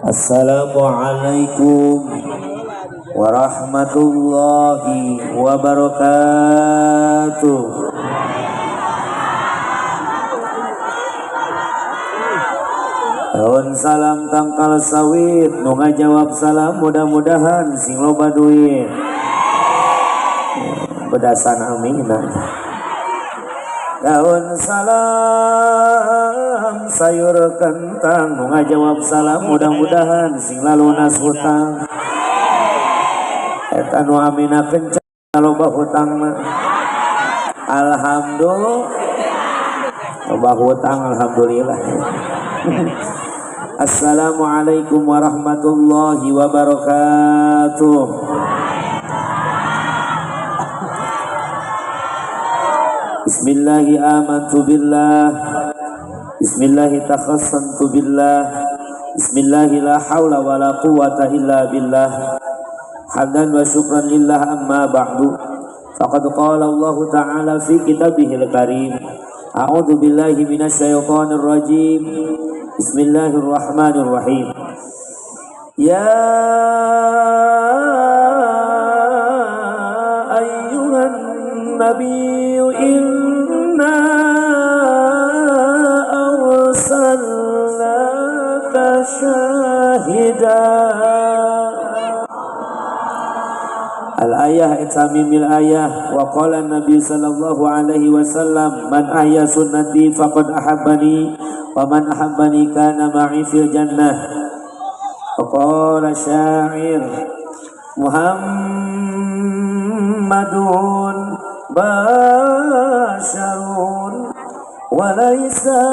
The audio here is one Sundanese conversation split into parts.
Assalamualaikum warahmatullahi wabarakatuh. Daun salam tangkal sawit, nu ngajawab salam mudah-mudahan sing loba duit. Bedasan amin. Daun salam sayur kentang, nu ngajawab salam mudah-mudahan sing lalunas hutang. Eta nu amina kencang loba hutang mah. Alhamdulillah loba hutang, alhamdulillah. Assalamualaikum warahmatullahi wabarakatuh. Bismillahi amantu billah, bismillahi takhassantu billah, bismillahi la hawla wa la quwata illa billah. Hamdan wa syukran lillah, amma ba'du. Faqad qala Allah ta'ala fi kitabihil karim. A'udzu billahi minasyaitonir rajim. Bismillahirrahmanirrahim. Ya ayyuhan nabiyyu inna arsalnaka syahidan. Al-ayah itamimil ayah. Wa qala Nabi sallallahu alaihi wasallam, man ahya sunnati faqad ahabbani, wa man ahabbani kana ma'i fil jannah. Wa qala syair Muhammadun basharun wa laysa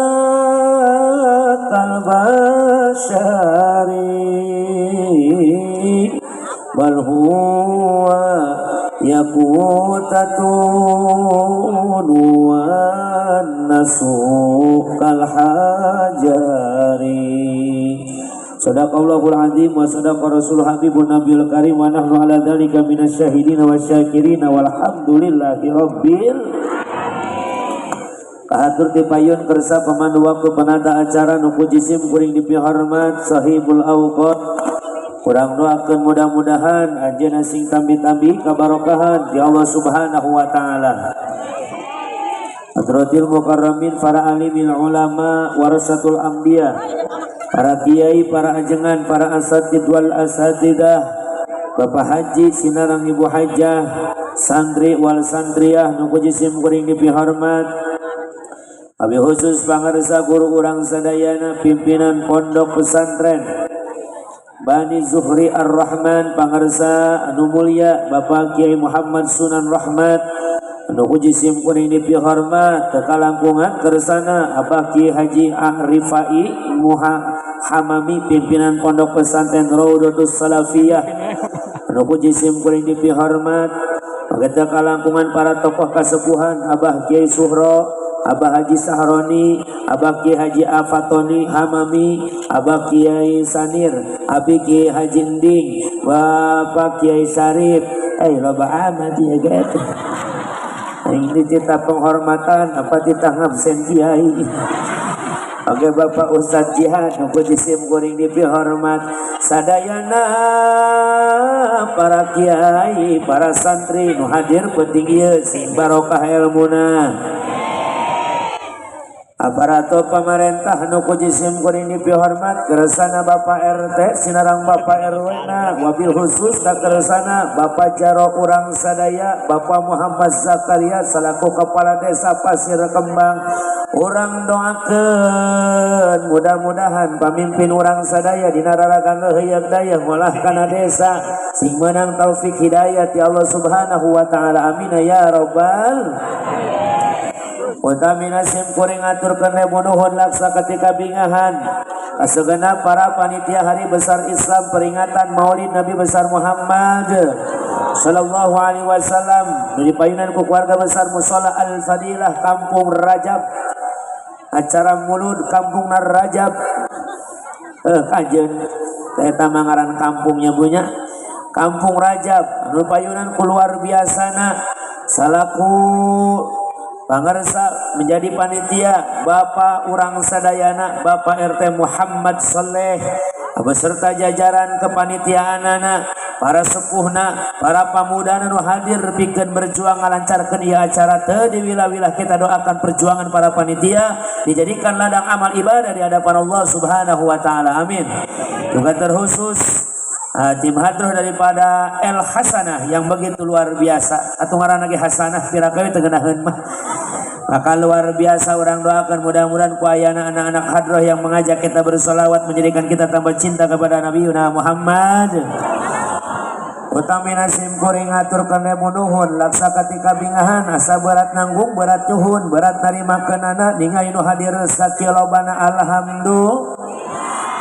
kal bashari, bal huwa yaqutatun wan nasu kal hajari. Sadaqallahul azim wa sadaqa rasul habibun nabiyul karim wa nahnu ala dzalika minasyahidin wasyakirin walhamdulillahi rabbil. Kahatur ti payun kersa pemandu waktu penata acara nu puji sim kuring dipihormat sahibul awqat. Kurang doakeun mudah-mudahan anjeunna sing tambi-tambi kabarokahan di Allah Subhanahu wa taala. Hadratil mukarramin, para alimil ulama, warasatul anbiya, para kiai, para ajengan, para asatid wal asatidah, Bapak Haji sinarang Ibu Hajah, santri wal santriah nu puji sim kuring dipihormat. Abi khusus pangarsa guru urang sadayana pimpinan pondok pesantren Bani Zuhri Ar-Rahman, pangarsa anu mulia Bapak Kiai Muhammad Sunan Rahmat anu puji sim kuring dipihormat. Tekalangkungan kersana Abah Kiai Haji Arifai Muha Hamami pimpinan pondok pesantren Raudatus Salafiyah anu puji sim kuring dipihormat. Tekalangkungan para tokoh kasepuhan Abah Kiai Suhro, Abah Haji Sahroni, Abah Kiai Haji Afatoni Hamami, Abah Kiai Sanir, Abi Kiai Haji Ending, Bapak Kiai Sarif. Loba amat ya gitu. Ini tita penghormatan apa tita ngabsen kiai. Oke Bapak Ustadz Jihad nu puji sim kuring dipihormat. Sadayana para kiai, para santri nu hadir penting ieu sing barokah elmuna. Aparatur pemerintah nu puji sim kuring dipihormat, kersana Bapak RT sinarang Bapak RW na, wabil khusus ka kersana Bapak Jaro urang sadaya Bapak Muhammad Zakaria selaku Kepala Desa Pasir Kembang. Urang doakeun mudah-mudahan pamimpin urang sadaya dina raraga heuyeuk daya ngolah kana desa sing meunang taufik hidayah ti Allah Subhanahu wa taala, amin ya rabbal. Utamina sim kuring aturkeun ribu nuhun laksa ketika bingahan kasegenap para panitia Hari Besar Islam peringatan Maulid Nabi Besar Muhammad sallallahu alaihi wasallam nu dipayunan ku keluarga besar Musholla Al Fadilah Kampung Rajab, acara Mulud Kampung Rajab. Kajen eta mangaran kampungnya punya Kampung Rajab nu payunan ku luar biasana salaku pangarsa menjadi panitia Bapak urang sadayana Bapak RT Muhammad Soleh. Beserta jajaran kepanitiaanana, para sepuhna, para pamuda nu hadir pikeun berjuang ngalancarkeun ieu acara teu diwilah-wilah. Kita doakan perjuangan para panitia dijadikan ladang amal ibadah di hadapan Allah Subhanahu wa taala. Amin. Juga terkhusus tim hadroh daripada El Hasanah yang begitu luar biasa, atau ngaranna ge Hasanah, pira teu ngeunaheun mah. Maka luar biasa, urang doakan mudah-mudahan ku ayana anak-anak hadroh yang mengajak kita bersolawat menjadikan kita tambah cinta kepada Nabi Muhammad. Utamina sim kuring ngaturkeun ribu nuhun laksa katika bingahan, asa berat nanggung, berat nyuhun, berat narimakeunana, ningali nu hadir sakieu lobana. Alhamdulillah.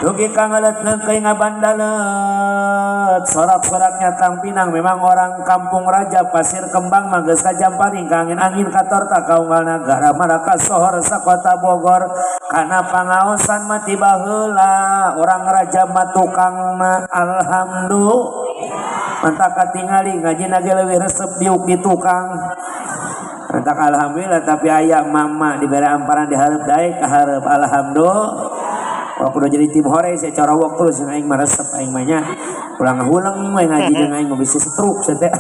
Dugi ka ngeuleut neungkeuy ngabandalet, sorak-soraknya tang pinang. Memang orang kampung Raja Pasir Kembang mah geus kajamparing ka angin-angin, katorta ka unggal nagara, maraka sohor sakota Bogor kana pangaosan mah ti baheula orang Raja mah tukangna. Alhamdulillah, mantap katingali ngaji ge leuwih resep diuk di tukang. Mantap, alhamdulillah. Tapi aya mama dibere amparan di hareup, daek ka hareup. Alhamdulillah. Waktu udah jadi tim hore saya corowok terus, aing mah resep, aing mah nya ulang huleng we ngaji jeung aing mah bisa stroke saya teh.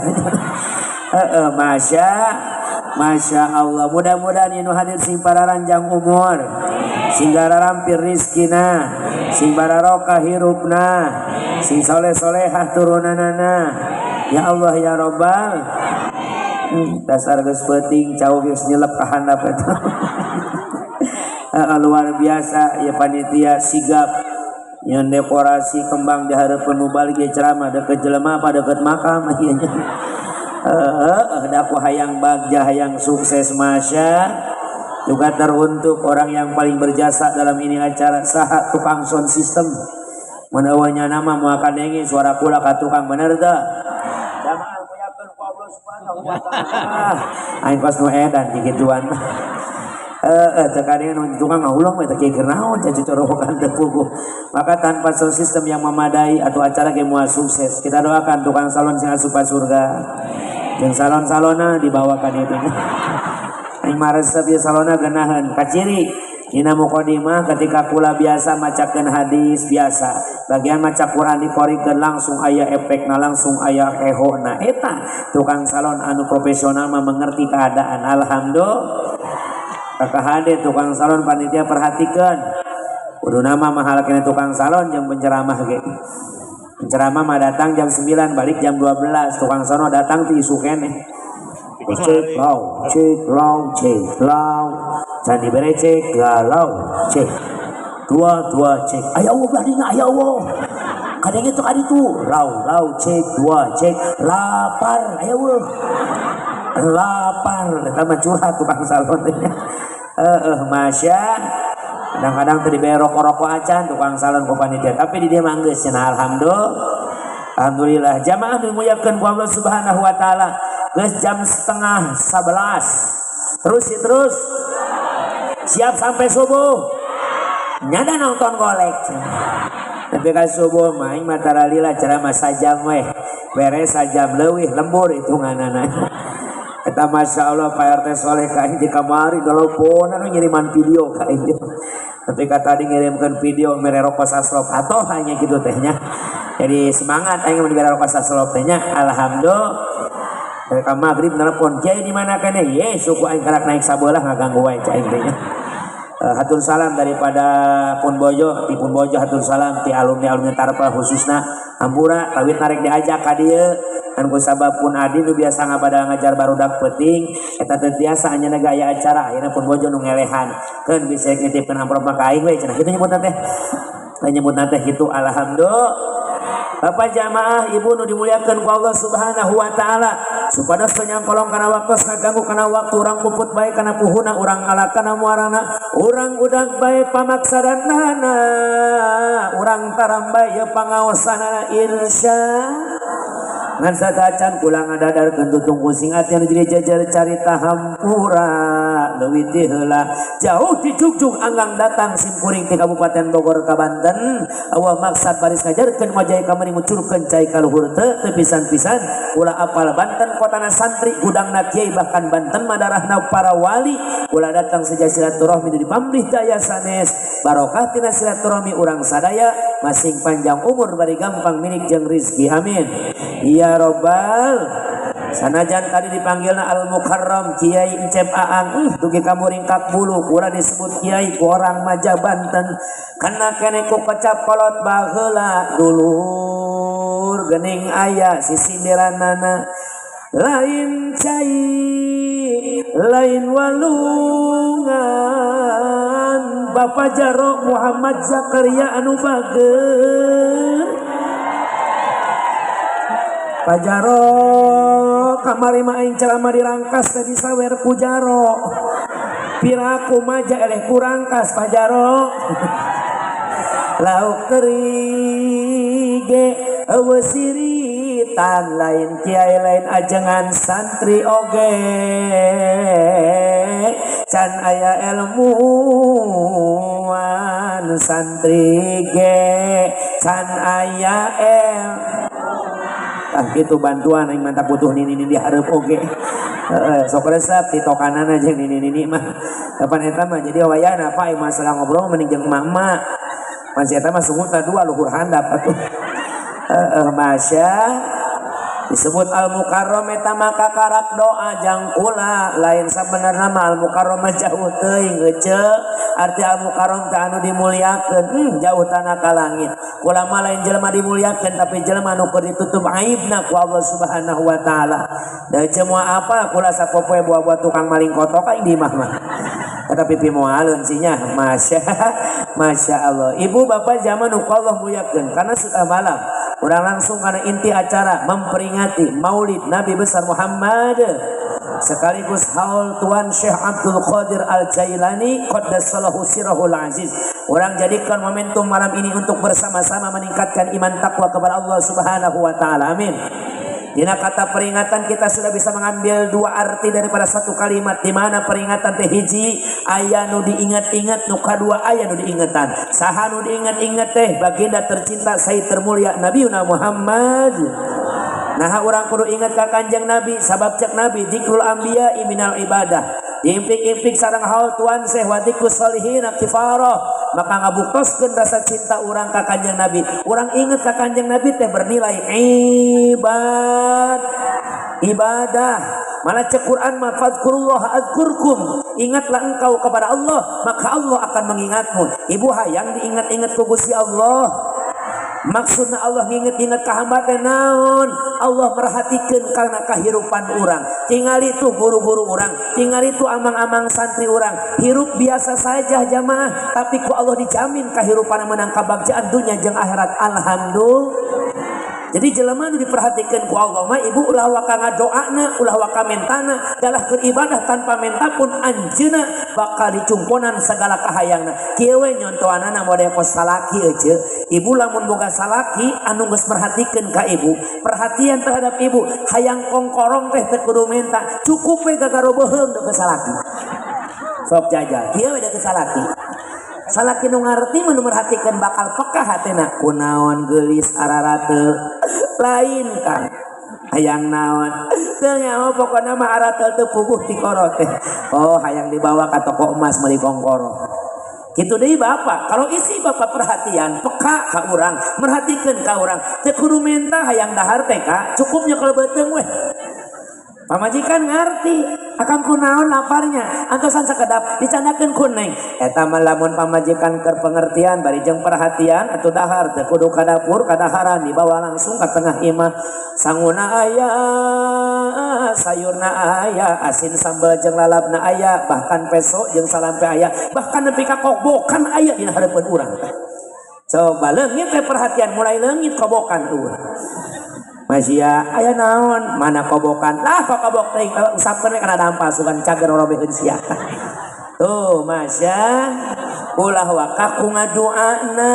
Heeh, masya Masya Allah, mudah-mudahan nu hadir sing pararanjang umur, sing garampir rizkina, sing bararokah hirupna, sing soleh solehah turunanana. Ya Allah ya Robbal. Dasar geus peuting, cau geus nyelep ka handap eta. Luar biasa ya, panitia sigap yang dekorasi kembang di hareupeun mubalig ceramah deket jelema apa deket makam ieu nya. Heeh, da aku hayang bagja, hayang sukses. Masya, juga teruntuk orang yang paling berjasa dalam ini acara, saha? Tukang sound system. Mun eueuh nama moal kadenge suara kula ka tukang, bener teu? Jamaah muliakeun ku Allah Subhanahu wa taala. Aing kos nu edan kikituan. Eh, teu kadenge nu tukang ngahuleng we teh keur naon cacorowokan teu puguh. Maka tanpa sound system yang memadai atau acara ge moal sukses. Kita doakan tukang salon sing asup surga. Jeung salon-salona dibawakan itu. Aing mah resep ieu salona geunaheun. Kaciri dina mukadimah ketika kula biasa macakeun hadis biasa. Bagian maca Quran dikorikeun langsung aya efekna, langsung aya ehona. Eta tukang salon anu profesional mah mengerti keadaan. Alhamdulillah. Kakak hade tukang salon, panitia perhatikan. Kudu nama mahal kena tukang salon jam penceramah ge. Penceramah mah datang jam 9, balik jam 12. Tukang salon datang ti isuk keneh. Cek lau, cek lau, cek lau. Can dibere cek galau, cek. Dua, dua, cek. Aya Allah belah aya Allah. Kadang itu kadi tu, lau, lau, cek, dua, cek, lapar, aya Allah. Lapar, eta mah curhat tukang salon. Heeh, masya. Kadang-kadang teu dibere rokok-rokok acan tukang salon ku panitia, tapi di dia mah geus cenah, alhamdulillah. Alhamdulillah, jamaah dimuliakeun ku Allah Subhanahu wa taala. Geus jam 10.30. Terus ya terus. Siap sampai subuh. Nyada nonton golek. Tapi kan subuh mah aing mah taralila ceramah sajam weh. Beres sajam leuwih, lembur hitunganana. Eta Masya Allah, Pak RT Soleh ka aing di kamari teleponan ngiriman video ka aing. Tapi kata tadi ngirimkan video mere rokok saslop atau hanya gitu tehnya. Jadi semangat aing mun dibere rokok saslop tehnya. Alhamdulillah. Mereka maghrib nelpon, "Kiai, di mana kene?" Ye, suku aing karak naik sabelah, ngaganggu wae cai aing teh nya. Hatur salam daripada Pun Bojo, ti Pun Bojo hatur salam ti alumni-alumni Tarpa khususna. Hampura kawit narik diajak ka dieu kan ku sabab Pun Adi nu biasa ngabada ngajar barudak peuting eta teu tiasa anjeunna gaya acara. Ayeuna Pun Bojo nu ngelehan keun bisa nitipkeun amplop mah ka aing we cenah kitu, nyebutna teh nyebutna teh kitu. Alhamdulillah. Bapak, jamaah, ibu nu dimuliakeun ku Allah Subhanahu wa taala, supados teu nyangkolong kana waktu, ngaganggu kana waktu, urang puput bae kana puhuna, urang alakana muarana, urang udag bae pamaksadanana, urang taram bae ye pangaosanana, insya. Ngan satacan kula ngadadarkeun tutung pusing ati anu jadi jajar carita hampura leuwih ti heula jauh dijugjug anggang datang simkuring ti Kabupaten Bogor ka Banten awa maksad baris ngajarkeun wajah kamari ngucurkeun cai ka luhur teu teu pisan-pisan kula apal Banten kotana santri gudangna kiai bahkan Banten madarahna para wali. Kula datang seja silaturahmi di pamrih daya sanes barokah tina silaturahmi urang sadaya masing panjang umur bari gampang milik jeung rizki, amin ya robbal. Sanajan tadi dipanggilna Al Mukarram Kiai Encep Aang, dugi ka muringkak bulu kula disebut kiai ku orang Maja Banten kana kene ku kecap kolot baheula dulur geuning aya sisindiranana lain cai lain walungan Bapak Jaro Muhammad Zakaria anu bager. Pak Jaro kamari mah aing ceramah dirangkas tadi sawer ku Jaro piraku maja eleh ku rangkas Pak Jaro lauk teri ge eueuh siritan lain kiai lain ajengan santri oge can aya ilmuwan santri ge can aya el ah gitu bantuan aing mantap butuh nini nini dihareup oge. Heeh, sok resep titokanana jeung nini nini mah kapan eta mah jadi wayahna Pak masalah ngobrol mending jeung emak-emak masih eta mah sungutna dua luhur handap atuh. Heeh, masya disebut Al Mukarram eta maka karak doa jang kula lain sabenerna mah Al Mukarram mah jauh teuing ece arti Al Mukarram teh anu dimuliakeun, jauh tanah ka langit. Kula mah lain jelema dimuliakeun tapi jelema nu keur ditutup aibna ku Allah Subhanahu wa taala. Da ece moal apa kula sapopoe buah-buah tukang maling kotok aing di imah mah. Eta pipi moaleun sih nya. Masya Masya Allah. Ibu bapak zaman nu ku Allah muliakeun karena sudah malam. Urang langsung karena inti acara memperingati Maulid Nabi besar Muhammad sekaligus haul Tuan Syekh Abdul Qadir Al-Jailani qaddasallahu sirahul aziz. Orang jadikan momentum malam ini untuk bersama-sama meningkatkan iman takwa kepada Allah Subhanahu wa taala. Amin. Dina kata peringatan kita sudah bisa mengambil dua arti daripada satu kalimat, di mana peringatan teh hiji aya nu diingat-ingat, nu kadua aya nu diingetan. Saha nu diingat-ingat teh baginda tercinta sayyid termulia Nabi Muhammad. Nah urang kudu ingat ka Kanjeng Nabi sabab cek Nabi dzikrul anbiya minal ibadah. Diimpik-impik sareng haul Tuan Syekh wa dzikrus solihin kifarah, maka ngabuktoskeun rasa cinta urang ka Kanjeng Nabi. Urang inget ka Kanjeng Nabi teh bernilai ibadah. Malah cek Quran mah fadkurullah adzkurkum, ingatlah engkau kepada Allah maka Allah akan mengingatmu. Ibu hayang diingat-ingat ku Gusti Allah. Maksudna Allah nginget-inget ka hamba teh naon? Allah merhatikeun kana kahirupan urang. Tingali tuh guru-guru urang, tingali tuh amang-amang santri urang. Hirup biasa saja jamaah, tapi ku Allah dijamin kahirupan menang kabagjaan dunia jeung akhirat. Alhamdulillah. Jadi jelema nu diperhatikeun ku Allah mah ibu ulah waka ngadoana, ulah waka mentana, dalah keur ibadah tanpa menta pun anjeunna bakal dicumponan segala kahayangna. Kieu we nyontoanana model kos salaki euceu. Ibu lamun boga salaki anu geus merhatikeun ka ibu, perhatian terhadap ibu, hayang kongkorong teh teu kudu menta, cukup we gagaro beuheung deuk salaki. Sok jajal, kieu we deuk salaki. Salaki nu ngarti mah nu merhatikeun bakal peka hatena. Kunaon geulis ararate lain kang hayang naon teu nyaho pokona mah aratel teu puguh ti koro teh. Oh hayang dibawa ka toko emas meuli kongkoro. Kitu deui bapak, kalau isi bapak perhatian peka ka urang, merhatikeun ka urang, teu kudu menta hayang dahar teh ka, cukupnya kalau beuteung weh. Pamajikan ngarti, akang kunaon laparnya, antosan sakedap dicandakeun ku neng. Eta mah lamun pamajikan keur pengertian bari jeung perhatian atuh dahar teu kudu ka dapur kadaharan dibawa langsung ka tengah imah. Sanguna aya, sayurna aya, asin sambal jeung lalapna aya, bahkan peso jeung salampe aya, bahkan nepi ka kobokan aya dina hareupeun urang teh. Coba leungit teh perhatian mulai leungit kobokan tuh. Masya aya naon mana kobokan lah kok kobok teh usapkeun we kana dampa sugan cager robeheun sia. Tuh masya ulah waka ku ngadoana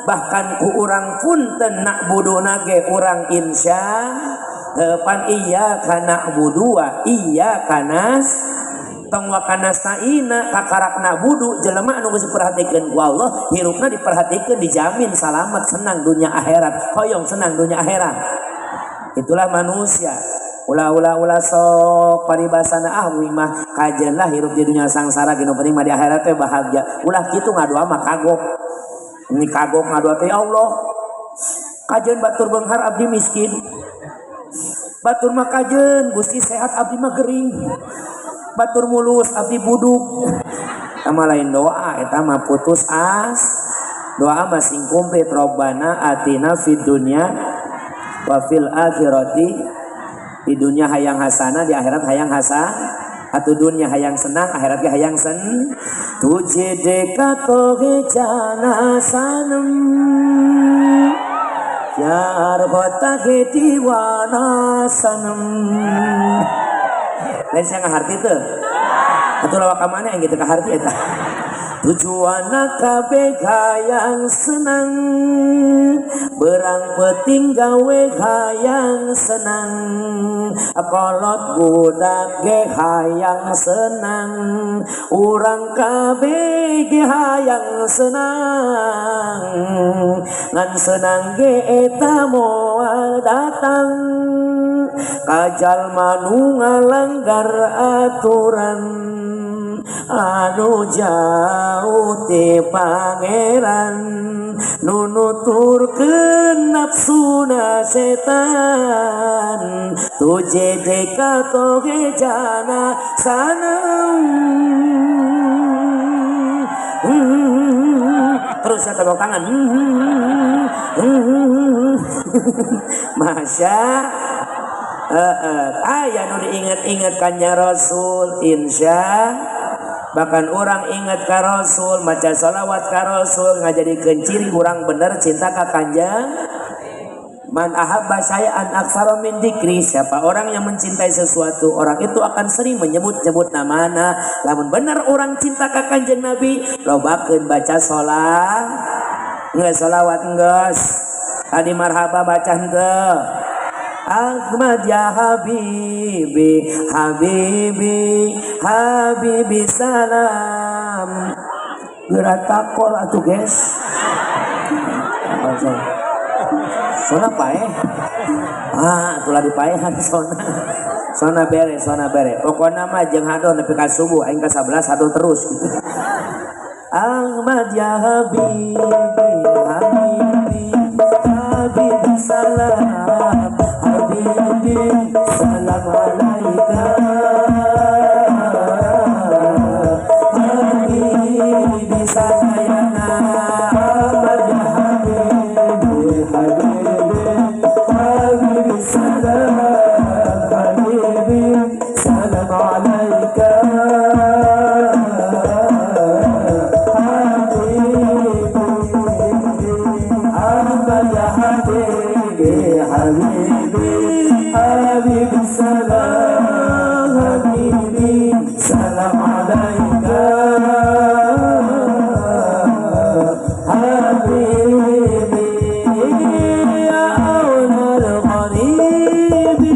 bahkan ku urang punten nak buduna ge urang insya Pan iyyaka na'budu wa iyyaka nasta'in. Tong wa kanasta'ina kakarak na'budu jelema anu geus diperhatikeun ku Allah, hirupna diperhatikeun, dijamin salamat senang dunia akhirat. Hoyong senang dunia akhirat. Itulah manusia. Ulah-ulah ulah sok paribasana ah mah kajeun lah hirup di dunia sangsara ge nu penting mah di akhirat teh bahagia. Ulah kitu ngadoa mah kagok. Ini kagok ngadoa teh ya Allah. Kajeun batur beunghar abdi miskin. Batur mah kajeun Gusti sehat abdi mah gering. Batur mulus abdi buduk. Eta mah lain doa, eta mah putus as. Doa mah sing komplit Robbana atina fid dunya wa fil akhirati. Di dunia hayang hasanah, di akhirat hayang hasanah. Atau dunia hayang senang, akhirat ge hayang sen. Tujhe dekha to he jana sanam, pyar hota he diwana sanam. Lain saya ngaharti teu. Atuh lawak ka mana yang gitu kaharti eta. Tujuan kabeh hayang senang, berang peting gawe hayang senang, kolot budak ge hayang senang, urang kabeh ge hayang senang, ngan senang ge eta moal datang, kajalma nu ngalanggar aturan. Anu jauh ti pangeran nu nuturkeun nafsuna setan tuje deka toge jana sanam. Terus saya tepuk tangan. Masya aya nu diinget-inget kanya Rasul insya. Bahkan orang ingat ka Rasul, maca salawat ka Rasul, ngajadikeun ciri urang bener cinta ka Kanjeng. Man ahabba syai'an aktsara min dzikri, siapa orang yang mencintai sesuatu, orang itu akan sering menyebut-nyebut namana. Lamun bener orang cinta ka Kanjeng Nabi, lobakeun baca sholat, geus sholawat geus. Tadi marhaba baca henteu. Ahmad ya habibi, habibi, habibi salam. Geura takol atuh guys. Sona paeh. Ah, atulah dipaehan sona. Sona bere, sona bere. Pokona mah jeung hado nepi ka subuh aing ka 11 hado terus gitu. Ahmad ya habibi, habibi, habibi salam. Habibi salam alaika. Habibi sayana Ahmad ya habibi, habibi, habibi salam. Habibi salam alaika. Habibi Ahmad ya habibi, habibi, habibi salam, habibi salam alaika. Habibi ya aunal gharibi,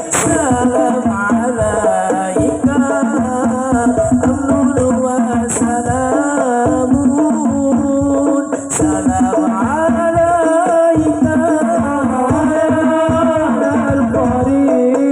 salam alaika. Amnun wa salamun, salam alaika. Al-Gharibi,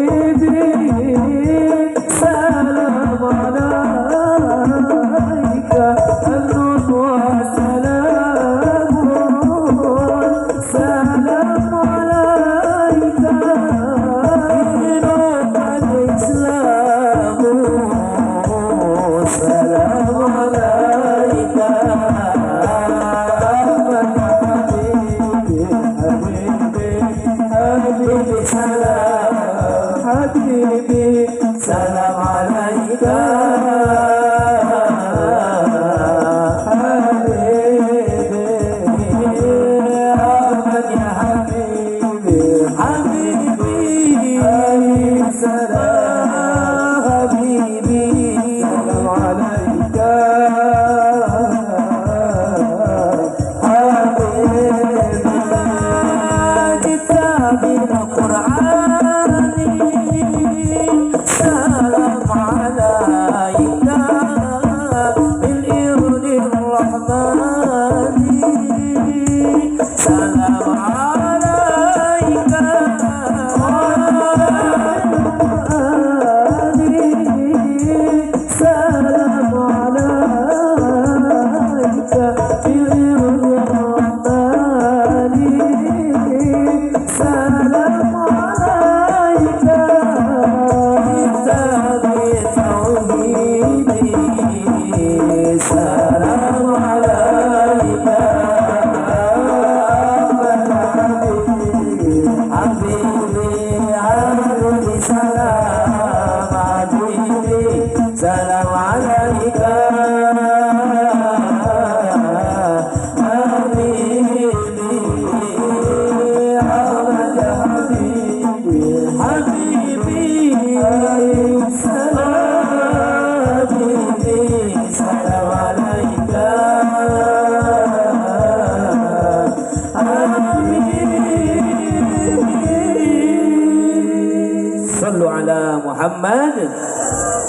Muhammad.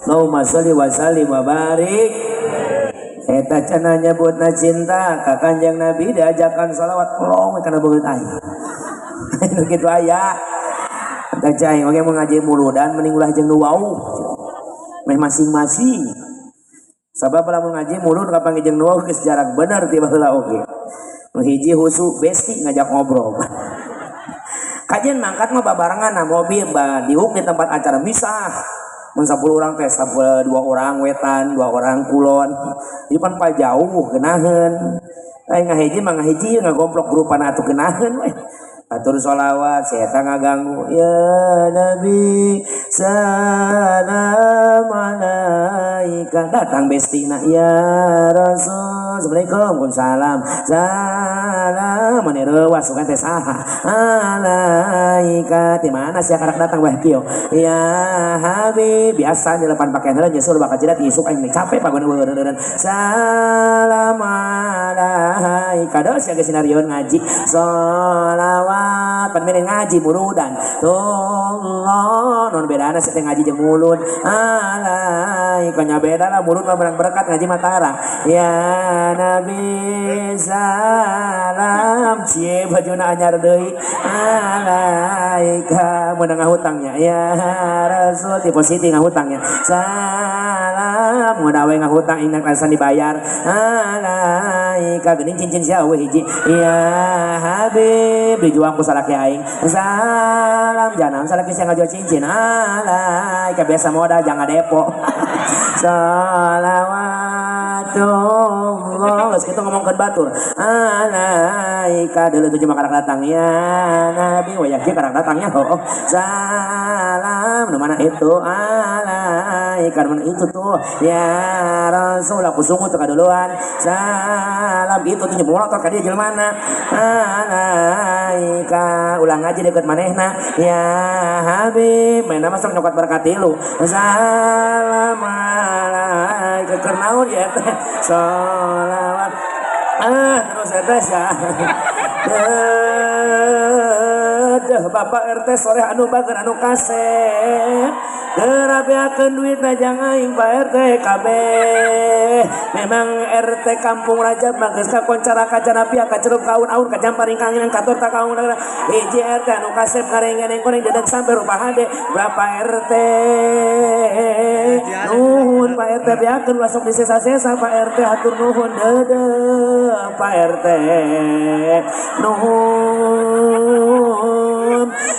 Allahumma sholli wa sallim wa barik. Eta cenah nyebutna cinta ka Kanjeng Nabi diajakan sholawat long kana beungeut aing. Nu kitu aya. Tah cai oge mun ngaji muludan mending ulah jeung nu wau. Meh masing-masing. Sabab lamun ngaji mulud kapanggih jeung nu wau geus jarang bener ti baheula oge. Nu hiji husu besti ngajak ngobrol. Kajian mangkat mah babarengan na mobil ba diuk di tempat acara misah. Mun 10 orang teh 2 orang wetan, 2 orang kulon. Ieu pan pajauh geunaheun. Ai ngahiji mah ngahiji ngagomplok grupan atuh geunaheun we. Atur sholawat, saya tak ngaganggu. Ya Nabi, salam alaika. Datang bestina. Ya Rasul, assalamualaikum, salam. Salam, mana rewas, bukan teh saha. Alaika, di mana sih karak datang wah kieu? Ya Habib, biasa di depan pakaian heula nyusul bakal jidat isuk aing capek pagon eueuh. Salam alaika. Dos ya geus sinarieun ngaji. Sholawat pan milih ngaji muludan Allah non bedana sih ngaji jeung mulud alaika nya beda lah mulud mah menang berkat ngaji mah tara ya Nabi salam cie bajuna anyar deui alaika meunang ngahutangnya ya Rasul depositi ngahutangnya salam mun awe ngahutang ingat alasan dibayar alaika geuning cincin sia eueuh hiji ya Habib dijual ku salaki aing salam jangan salaki sia ngajual cincin alaika biasa modal jangan depo salawatullah geus kitu ngomongkeun batur alaika deuleu tujuh mah karak datang ya Nabi wayah kieu karak datangnya oh salam nu mana itu alaika nu mana itu tuh ya Rasul aku sungguh teu kaduluan salam itu tuh nyemolotot ka dieu jelema alaika ulang ngaji deket manehna ya Habib mainna mah sok nyokot berkat tilu salam alaika keur naon ya teh sholawat terus eta sia deuh Bapak RT sore anu bager anu kasep gerabeakeun duitna jang aing Pak RT kabeh memang RT Kampung Rajab mah geus kakoncara kacanapia kacerup kaun-aun kajamparing kanginan katur ta kaun hiji RT anu kasep ngarengeneng koneng dedeg sampe rupa hade berapa RT nuhun Pak RT beakeun ulah sok disesa-sesa Pak RT hatur nuhun deudeuh Pak RT nuhun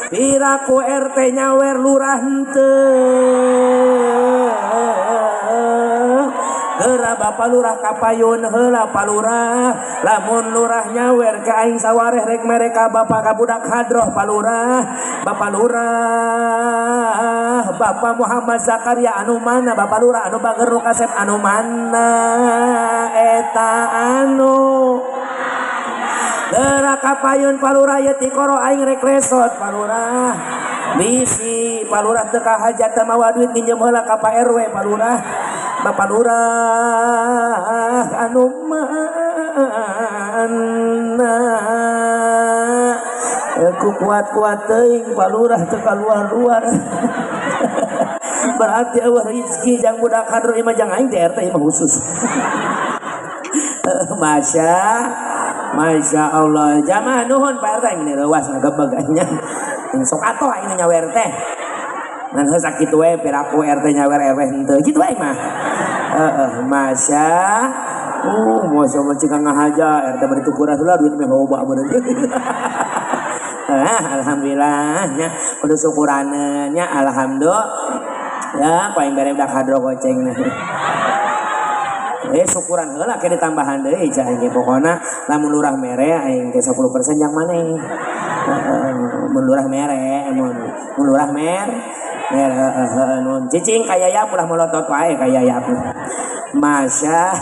piraku RT nyawer lurah henteu geura Bapak Lurah kapayun heula Pak Lurah lamun lurah nyawer ka aing sawareh rek mere ka bapak ka budak hadroh Pak Lurah Bapak Lurah Bapak Muhammad Zakaria anu mana Bapak Lurah anu bager nu kasep anu mana eta anu geura kapayun Pak Lurah ye tikoro aing rek resot Pak Lurah bisi Pak Lurah teu kahajat teu mawa duit nginjem heula ka Pak RW Pak Lurah Bapak Lurah anu mana ku kuat-kuat teuing Pak Lurah teu kaluar-luar berarti eueuh rezeki jang budak hadro imah jang aing teh RT imah khusus Masya Allah jamaah nuhun Pak RT ini reuas ngagebeg nya sok atoh aing nyawer teh ngan heuh sakitu we piraku RT nyawer RW henteu kitu we mah heeh masya masya Allah cika ngahaja RT bari tukuran heula duit meh loba bener alhamdulillah nya kudu syukuraneun nya alhamdulillah ya paling bere budak hadro goceng syukuran heula ke ditambahan deui cah aing pokona lamun lurah mere aing teh 10% jang maneh mun lurah mere mun lurah mer nun cicing kayayap ulah melotot wae kayayap Masya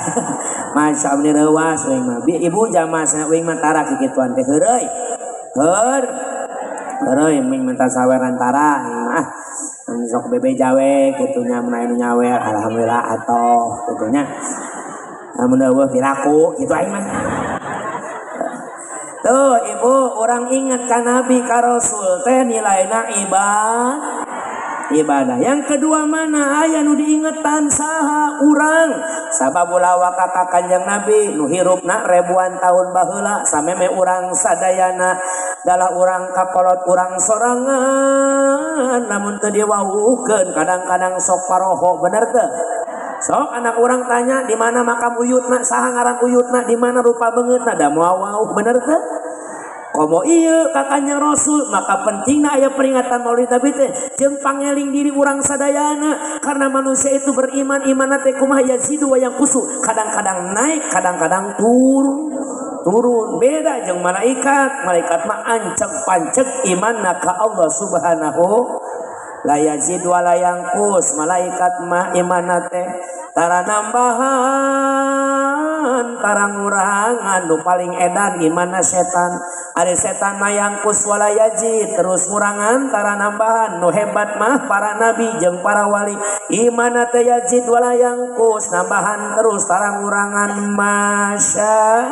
Masya Allah reuas uing mah ibu jamaah sana uing mah tara kikituan teh heureuy heureuy ming minta saweran tara mah sok bebe jawe kitu nya mun aya nu nyawer alhamdulillah atoh kitu nya mun eueuh piraku kitu aing mah tuh ibu orang ingat ka nabi ka rasul teh nilaina ibadah. Ibadah. Yang kedua mana aya nu diingetan saha urang. Sabab ulah ka Kanjeng Nabi nu hirupna ribuan tahun baheula sameme urang sadayana dalah urang kakolot urang sorangan namun teu diwawuhkeun kadang-kadang sok paroho, bener teu? Sok anak urang tanya di mana makam uyutna, saha ngaran uyutna, di mana rupa beungeutna, da moal wawuh, bener teu? Komo ieu ka Kanjeng Rasul, maka pentingna aya peringatan Maulid Nabi teh jeung pangeling diri urang sadayana, karena manusia itu beriman, imanna teh kumaha? Yazidu wa yanqusu, kadang-kadang naik, kadang-kadang turun turun. Beda jeung malaikat, malaikat mah anceg panceg imanna ka Allah Subhanahu, la yazid wa la yanqus. Malaikat mah imanna teh tara nambahan, tara ngurangan. Nu paling edan imanna setan. Ari setan mah yanqus wala yazid, terus ngurangan, tara nambahan. Nu hebat mah para nabi jeung para wali, imanna teh yazid wala yanqus, nambahan terus, tara ngurangan. Masya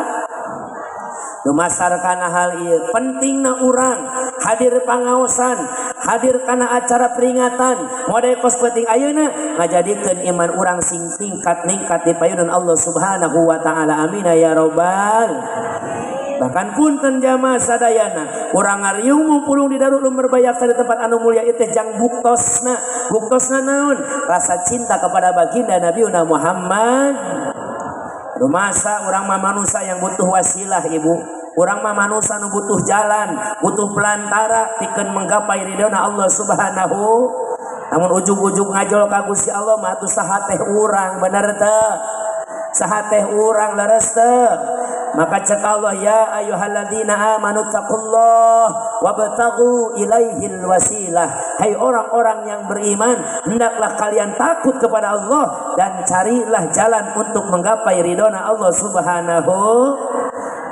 dumasar kana hal ieu pentingna urang hadir pangaosan, hadir kana acara peringatan model kos penting ayeuna ngajadikeun iman urang sing tingkat ningkat di payunan Allah Subhanahu wa taala. Amin ya robbal. Bahkan punten jamaah sadayana, urang ngariung mumpulung di Darul Ulum Merbayaksa, di tempat anu mulia itu jang buktosna. Buktosna naon? Rasa cinta kepada baginda Nabi Muhammad. Rumasa urang mah manusia yang butuh wasilah, ibu. Urang mah manusia nu butuh jalan, butuh pelantara pikeun menggapai ridhona Allah Subhanahu. Namun ujug-ujug ngajol ka Gusti Allah mah atuh saha teh urang, bener teu? Saha teh urang, leres teu? Maka cek Allah, ya ayyuhalladzina amanu taqullah wabtaghu ilaihil wasilah. Hai orang-orang yang beriman, hendaklah kalian takut kepada Allah dan carilah jalan untuk menggapai ridhona Allah Subhanahu.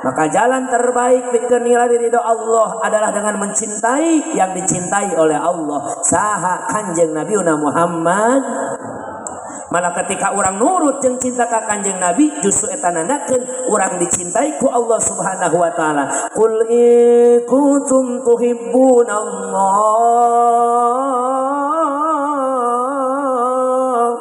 Maka jalan terbaik pikeun nilai ridho Allah adalah dengan mencintai yang dicintai oleh Allah. Saha? Kanjeng Nabi Muhammad. Malah ketika orang nurut jeung cinta ka Kanjeng Nabi, justru eta nandakeun urang dicintai ku Allah Subhanahu wa taala. Qul in kuntum tuhibbunallah.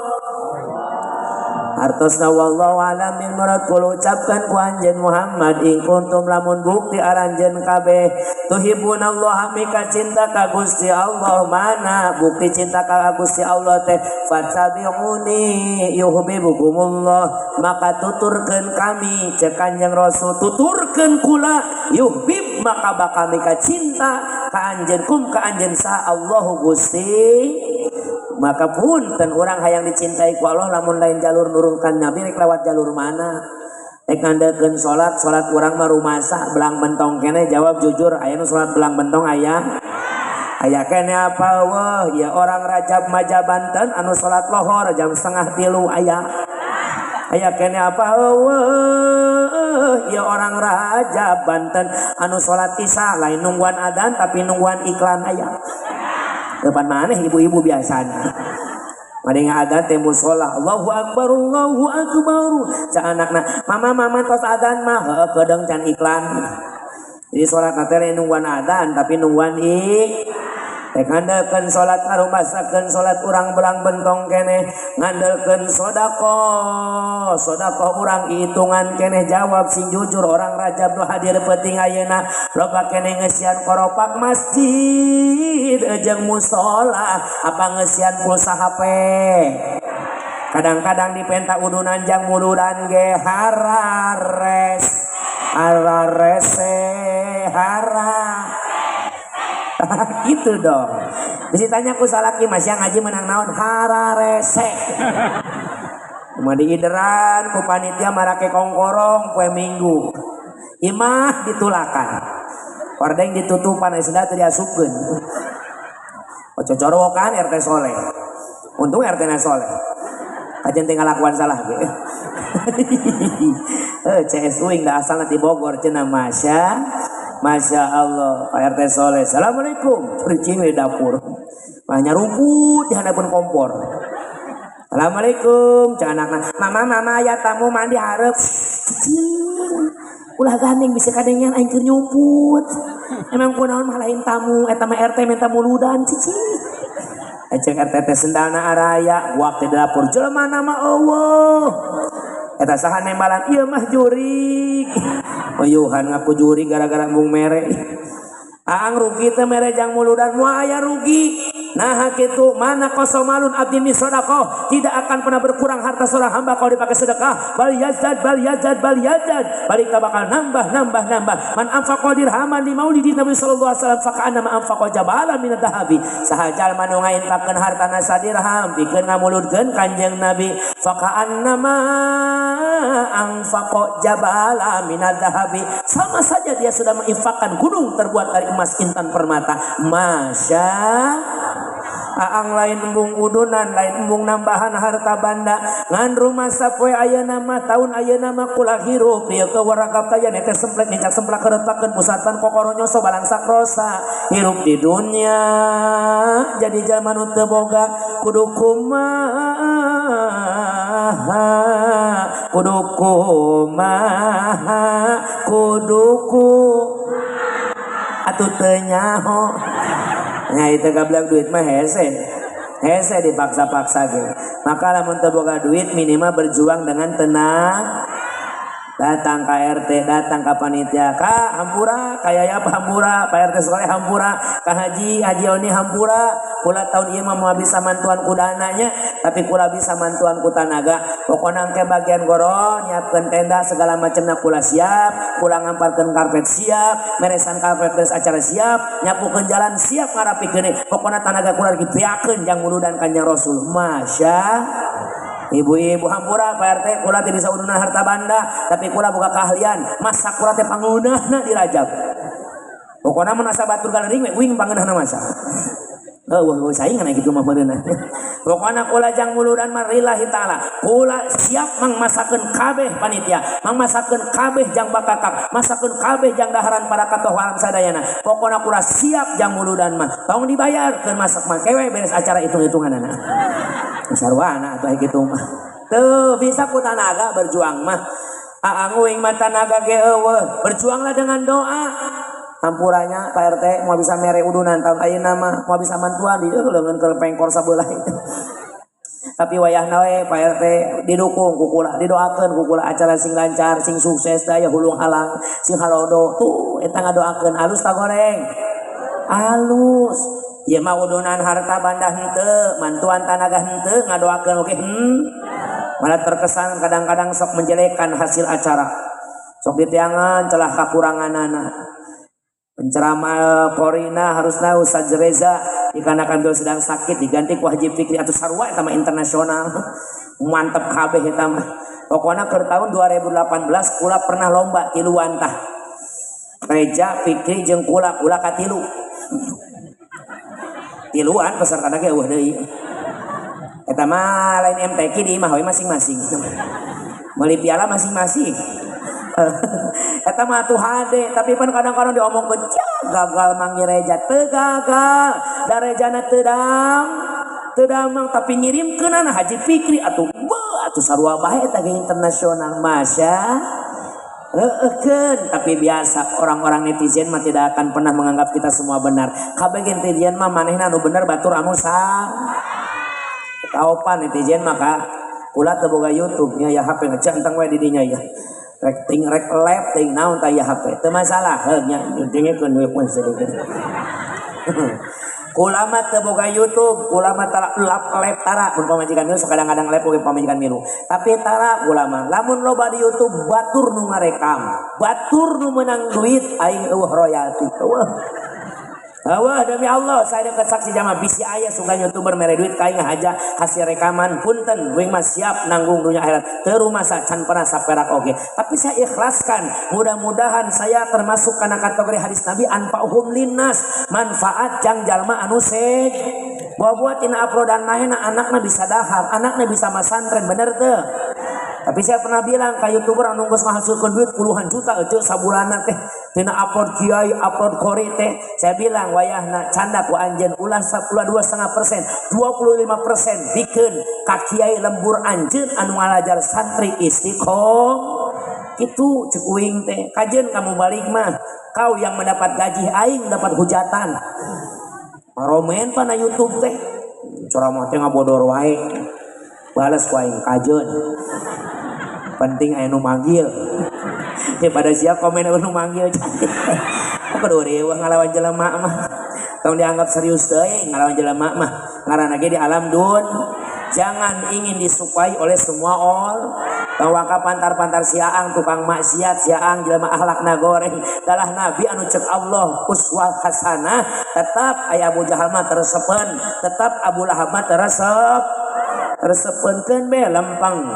Artosna wallahu alam bil murad, kul ucapkan ku anjeun Muhammad, in kuntum lamun bukti aranjeun kabeh, tuhibbunallaha mika cinta ka Gusti Allah. Mana bukti cinta ka Gusti Allah teh? Fattabi'uni yuhibbukumullah, maka tuturkeun kami, cek Kanjeng Rasul, tuturkeun kula, yuhbib maka bakal mika cinta ka anjeun, kum ka anjeun sa Allahu Gusti. Maka punten, urang hayang dicintai ku Allah, lamun lain jalur nurunkan Nabi, rek lewat jalur mana? Rek ngandelkeun salat, salat urang mah rumasa belang bentong kene. Jawab jujur, aya nu salat belang bentong? Aya? Aya kene apa wah ya? Orang Rajab Maja Banten anu salat lohor jam 2.30 aya? Aya kene apa wah ya? Orang Raja Banten anu salat Isya lain nungguan adan tapi nungguan iklan aya? Depan mana ibu-ibu biasanya. Mari adan teh musola, Allahu akbar, Allahu akbar. Ca anakna, "Mama, mama, tos adan mah." "Heueuh, kedeung can iklan." Jadi salat teh lain nungguan adan tapi nungguan ik. Teh ngandelkeun salat, ngarumasakeun salat urang belang bentong keneh, ngandelkeun sedekah, sedekah urang hitungan keneh. Jawab sing jujur, orang Rajab nu hadir penting ayeuna loba keneh ngeusian koropak masjid jeung musola apa ngeusian pulsa HP? Kadang-kadang dipenta udunan jang muludan ge harares hararese hara gitu dong. Bisa tanya ku salaki, "Mas, yang ngaji menang naon?" "Hararese." Cuma diideran ku panitia marake kongkorong poe Minggu. Imah ditulakan. Hordeng ditutupan, sudah teu diasupkeun. Ojo corowokan RT soleh. Untung RT na soleh. Kajian tinggal lakuan salah ge. Eh, CS uing dah asalna di Bogor cenah. Masya Masya Allah, Pak RT soleh. Assalamualaikum. Cicing di dapur. Banyak rumput di hadapan kompor. Assalamualaikum. Cek anakna. "Mama, mama, ya tamu mandi hareup." Cicing. Ulah gandeng, bisa kadengan aing keur nyumput. Emang kunaon mah lain tamu, eta mah RT minta muludan, cicing. Cek RT teh sendalna araya, guak teh di dapur jelema nama eueuh. Eta saha nembalan ieu mah jurig. Uyuhan ngaku jurig gara-gara embung mere. Aang rugi teh mere jang muludan moal aya rugi. Nah kitu mana kosomalun abdi min sedekah, tidak akan pernah berkurang harta seorang hamba kalau dipakai sedekah. Bal yazdad bal yazdad bal yazdad, balik bakal nambah nambah nambah. Man anfaqa dirhaman li maulidi Nabi sallallahu alaihi wasallam faqana ma anfaqa jabalan min adh-dhahabi. Saha jalma nu ngainfakeun hartana sadirham pikeun ngamuludkeun Kanjeng Nabi, faqana ma anfaqa jabala min adh-dhahabi. Sama saja dia sudah menginfakkan gunung terbuat dari emas intan permata. Masya Aang lain embung udunan, lain embung nambahan harta banda. Ngan rumah sapoe ayeuna mah taun ayeuna mah kula hirup ieu ke warakap taya netes semplek nincak semplak keretakeun pusatan kokoro nyoso balangsak rosa. Hirup di dunia jadi jalma nu teu boga kudu kumaha, kudu kumaha, kudu ku atuh teu nyaho. Nya itu gablak duit mah hese. Hese dipaksa-paksa ge. Maka lamun teu boga duit minimal berjuang dengan tenang. Datang ka RT, datang ka panitia, ka hampura, ka yaya hampura, Pak RT sekolah hampura, ka Haji, Haji Oni hampura. Kula tahun ieu mah moal bisa mantuan ku dananya, tapi kula bisa mantuan ku tanaga. Pokona engke bagian goro nyiapkeun tenda segala macamna kula siap, kula ngamparkeun karpet siap, meresan karpet beres acara siap, nyapukeun jalan siap ngarapikeun. Pokona tanaga kula lagi beakeun jang muludan Kanjeng Rasul. Masya Ibu-ibu hampura Pak RT kula teh bisa udunan harta banda, tapi kula boga keahlian masak kula teh pangeunahna di Rajab. Pokona mun asa batur galering we uing pangeunahna masak. Heueuh saingan kitu mah meureunna. Pokona kula jang muludan mah lillahi taala. Kula siap mangmasakeun kabeh panitia, mangmasakeun kabeh jang bakakak, masakeun kabeh jang daharan para katoh alam sadayana. Pokona kula siap jang muludan mah. Tong dibayar keur masak mah kewe beres acara hitung-hitunganana. Sarwana atuh kitu mah. Teu bisa ku tanaga berjuang mah. Aang uing mah tanaga ge eueuh, berjuanglah dengan doa. Hampuranya Pak RT mau bisa mere udunan tahun ayeuna mah mau bisa mantuan di leungeun keur pengkor sabelah. Tapi wayahna we Pak RT didukung ku kula, didoakeun ku kula acara sing lancar, sing sukses daya hulung halang, sing halodo tuh eta ngadoakeun alus ta goreng. Alus. Ieu mah udunan harta banda henteu, mantuan tanaga henteu ngadoakeun oge Malah terkesan kadang-kadang sok menjelekan hasil acara. Sok ditiangan celah kakuranganana. Penceramah Korina harusna Ustaz Reza dikarenakan beliau sedang sakit diganti ku Haji Fikri atau sarua eta mah internasional. Mantep kabeh eta mah. Pokona keur tahun 2018 kula pernah lomba tiluan tah. Reza Fikri jeung kula, kula katilu. Tiluan peserta ge eueuh deui. Eta mah lain MTQ di imah we masing-masing. Meuli piala masing-masing. Eta mah atuh hade, tapi pan kadang-kadang diomongkeun gagal manggil Reja, teu gagal, da Rejana teu teu damang tapi ngirimkeunana Haji Fikri atuh beuh atuh sarua bae eta ge internasional. Masya heueuhkeun, tapi biasa orang-orang netizen mah tidak akan pernah menganggap kita semua benar. Kabeh netizen mah manehna anu bener batur anu salah. Kaopan netizen maka kula teu boga YouTube nya ya HP ngecenteng we di dinya ya. Rek ting rek lep ting naon tah ya HP. Teu masalah heuh nya dengekeun we pun sedikit. Kula mah teu boga YouTube, kula mah tara lap lep tara mun pamajikan milu sok kadang-kadang lep oge pamajikan milu. Tapi tara kula mah lamun loba di YouTube batur nu ngarekam, batur nu meunang duit aing eueuh royalti. Eueuh. Wah demi Allah saya dekat saksi jamaah bisi aya suka youtuber mere duit ka aing haja hasil rekaman punten uing mah siap nanggung dunia akhirat teu rumasa can pernah saperak oge tapi saya ikhlaskan mudah-mudahan saya termasuk kana kategori hadis Nabi anfa'uhum linnas manfaat jang jalma anu sej buat tina uploadan mahena anakna bisa dahar anakna bisa masantren bener teu. Tapi saya pernah bilang ka youtuber anu geus ngahasilkeun duit puluhan juta eueuh sabulanna teh tina upload kiai upload kori teh saya bilang wayahna canda ku anjeun ulah 2,5% 25% bikeun ka kiai lembur anjeun anu ngalajar santri istiqomah kitu ceuk uing teh kajeun kamu balik mah kau yang mendapat gaji aing dapat hujatan romen pana YouTube teh. Ceramah teh ngabodor wae. Balas ku aing kajeun. Penting aya nu manggil. Daripada sia komen anu manggil. Kudu riweuh ngalawan jelema mah. Tong dianggap serius teuing ngalawan jelema mah. Ngaranna ge di alam dun. Jangan ingin disukai oleh semua orang. Tong waka pantar-pantar siaang tukang maksiat siaang jelema akhlakna goreng. Dalah nabi anu cek Allah uswah hasanah, tetap aya Abu Jahal mah teresepeun, tetap Abu Lahab mah teresep. Teresepeunkeun be lempeng.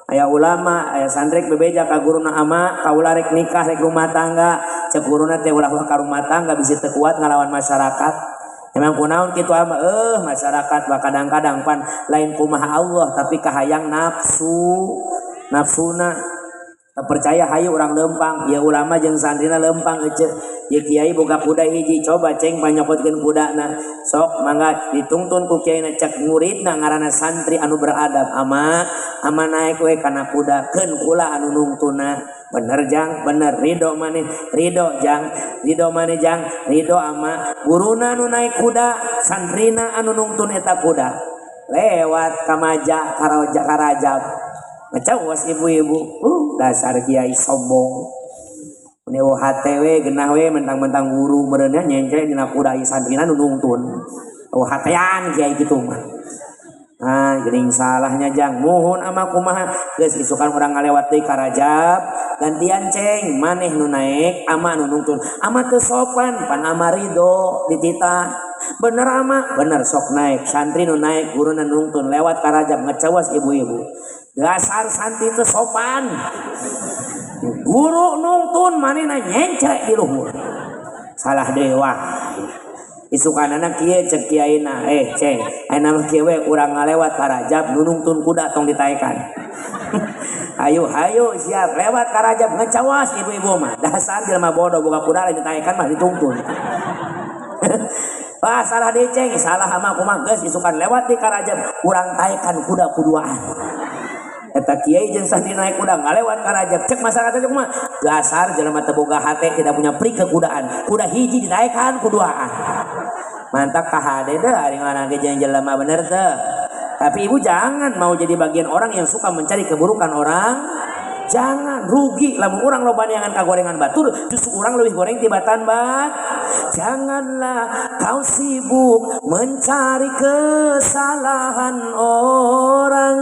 Aya ulama, aya santri bebeja ka guruna ama, kaula rek nikah rek rumah tangga, cek guruna teh ulah ka rumah tangga bisi teu kuat ngalawan masyarakat. Emang kunaon kitu ama masyarakat bah kadang-kadang pan lain kumaha Allah tapi kahayang nafsu, nafsuna. Percaya hayu urang lempang, ya ulama jeung santrina lempang ece. Ya kiai boga kuda hiji, coba ceng panyokotkeun kudana. Sok mangga ditungtun ku kiaina cek muridna ngaranna santri anu beradab. Ama ama naek we kana kuda, keun kula anu nungtuna. Bener jang, bener ridho maneh, ridho jang, ridho maneh jang, ridho ama guruna anu naek kuda, santrina anu nungtun eta kuda. Lewat kamaja karaja karajab. Ngacawas ibu-ibu, dasar kiai sombong. Ini hate we genah we mentang-mentang guru meureunnya nyencre dina kuda santrina nu nungtun. Oh hatean kiai kitu mah. Nah, geuning salahnya jang muhun ama kumaha geus isukan urang ngalewat deui ka Rajab, gantian ceng maneh nu naek ama nu nungtun. Ama teu sopan pan ama ridho dititah. Bener ama, bener sok naek, santri nu naek guruna nungtun lewat ka Rajab ngecawas ibu-ibu. Dasar santri itu sopan. Guru nungtun manehna nyencrek di luhur. Salah dewa. Isukanana kieu cek kiaina, ceng, ayeuna mah kieu we urang ngalewat ka Rajab nu nungtun kuda tong ditaekan. Ayo hayu siap lewat ka Rajab ngecawas ibu-ibu mah. Dasar jelema bodoh boga kuda lain ditaekan mah ditungtun. Wah salah deui ceng, salah ama kumaha geus isukan lewat di ka Rajab urang taekan kuda kuduaan. Eta kiai jeung santri naik kuda ngalewat ka Rajab cek masyarakat cek kumaha dasar jelema teu boga hate tidak punya pri kekudaan kuda hiji ditaekan kuduaan mantap kahade deh ari ngaran ge jeung jelema bener teu. Tapi ibu jangan mau jadi bagian orang yang suka mencari keburukan orang. Jangan rugi lamun urang loba neangan kagorengan batur justru urang leuwih goreng tibatan bat. Janganlah kau sibuk mencari kesalahan orang.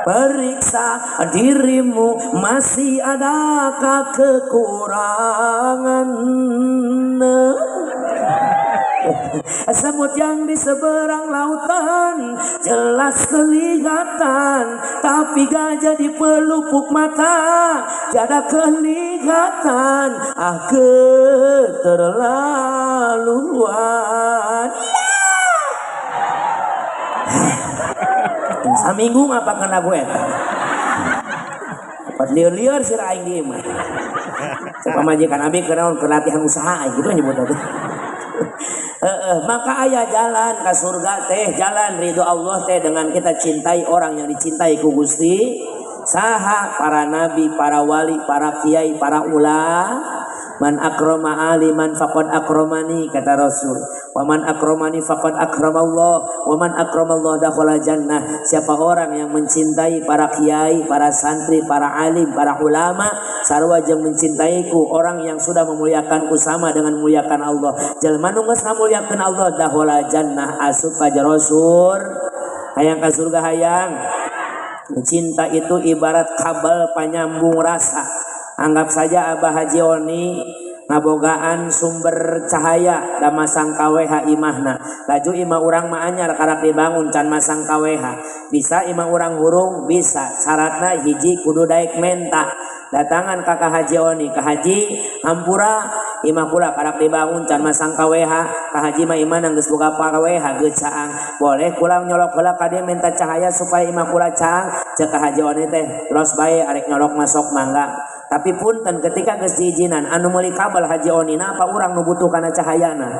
Periksa dirimu masih adakah kekurangan. Semut yang di seberang lautan jelas kelihatan, tapi gajah di pelupuk mata tiada kelihatan. Ah keterlaluan. Saminggu ngapakeun lagu eta. Dapat lieur-lieur sirah aing di imah. Cek pamajikan abi keur naon keur latihan usaha aing kitu nyebut teh. Maka ayah jalan ke surga teh jalan ridho Allah teh dengan kita cintai orang yang dicintai ku Gusti saha para nabi, para wali, para kiai, para ulama. Man akrama aliman faqad akramani kata Rasul. Wa man akramani faqad akramallah. Wa man akramallah dakhala jannah. Siapa orang yang mencintai para kiai, para santri, para alim, para ulama, sarua jeung mencintaiku, orang yang sudah memuliakanku sama dengan memuliakan Allah. Jelema nu geus ngamuliakeun Allah dakhala jannah asup ka jero sur. Hayang ka surga hayang. Cinta itu ibarat kabel panyambung rasa. Anggap saja Abah Haji Oni ngabogaan sumber cahaya da masang KWH imahna. Laju imah urang mah anyar karak dibangun can masang KWH. Bisa imah urang hurung bisa. Syaratna hiji kudu daek menta. Datangan ka Ka Haji Oni, Ka Haji hampura imah kula karak dibangun can masang KWH. Ka Haji mah imah geus boga KWH geus caang. Boleh kula nyolok heula ka dieu minta cahaya supaya imah kula caang. Ceuk Ka Haji Oni teh los bae arek nyolok masuk mangga. Tapi punten ketika geus diizinan anu meuli kabel Haji Oni na apa urang nu butuh kana cahayana?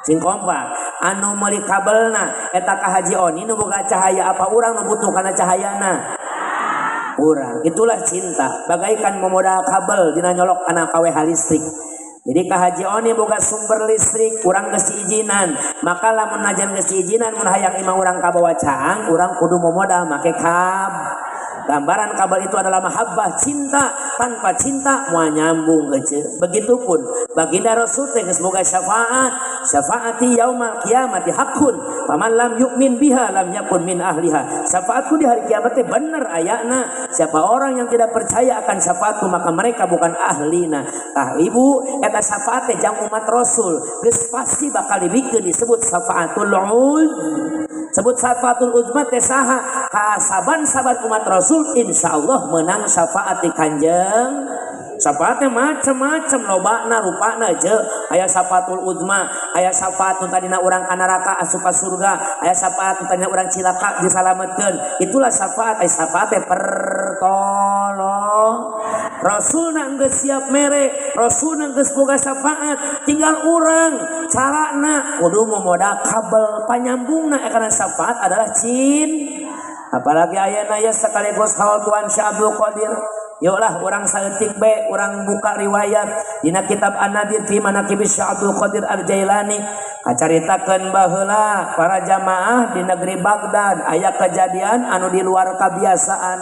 Sing kompak anu meuli kabelna eta Ka Haji Oni nu boga cahaya apa urang nu butuh kana cahayana? Urang. Itulah cinta. Bagaikan memodal kabel dina nyolok kana KWH listrik. Jadi ka Haji Oni boga sumber listrik, urang geus diizinan. Maka lamun najan geus diizinan mun hayang imah urang kabawa caang, urang kudu momodal make kab. Gambaran kabel itu adalah mahabbah, cinta. Tanpa cinta moal nyambung ece. Begitupun baginda Rasul teh geus boga syafaat. Syafaati yaumal qiyamati haqqun, faman lam yu'min biha lam yakun min ahliha. Syafaatku di hari kiamat teh bener ayana. Siapa orang yang tidak percaya akan syafaatku maka mereka bukan ahlina. Tah ibu, eta syafaat teh jang umat Rasul geus pasti bakal dibikeun disebut syafaatul uz. Sebut syafaatul uzma teh saha? Ka saban-saban umat Rasul insyaallah menang syafaat di Kanjeng. Syafaatnya macam-macam lobana rupana je. Aya syafaatul uzma, aya syafaat nu tadina urang ka neraka asup ka surga, aya syafaat nu tadina urang cilaka disalametkeun. Itulah syafaat, aya syafaat teh pertolong. Rasulna geus siap mere, Rasulna geus boga syafaat, tinggal urang carana kudu momodal kabel panyambungna karena syafaat adalah cin. Apalagi ayeuna ya sekaligus haul Tuan Syekh Abdul Qadir. Yuklah urang saeutik be urang buka riwayat dina kitab An-Nadir fi Manaqib Syekh Abdul Qadir Al-Jailani. Kacaritakeun baheula para jamaah di negeri Baghdad aya kejadian anu di luar kebiasaan.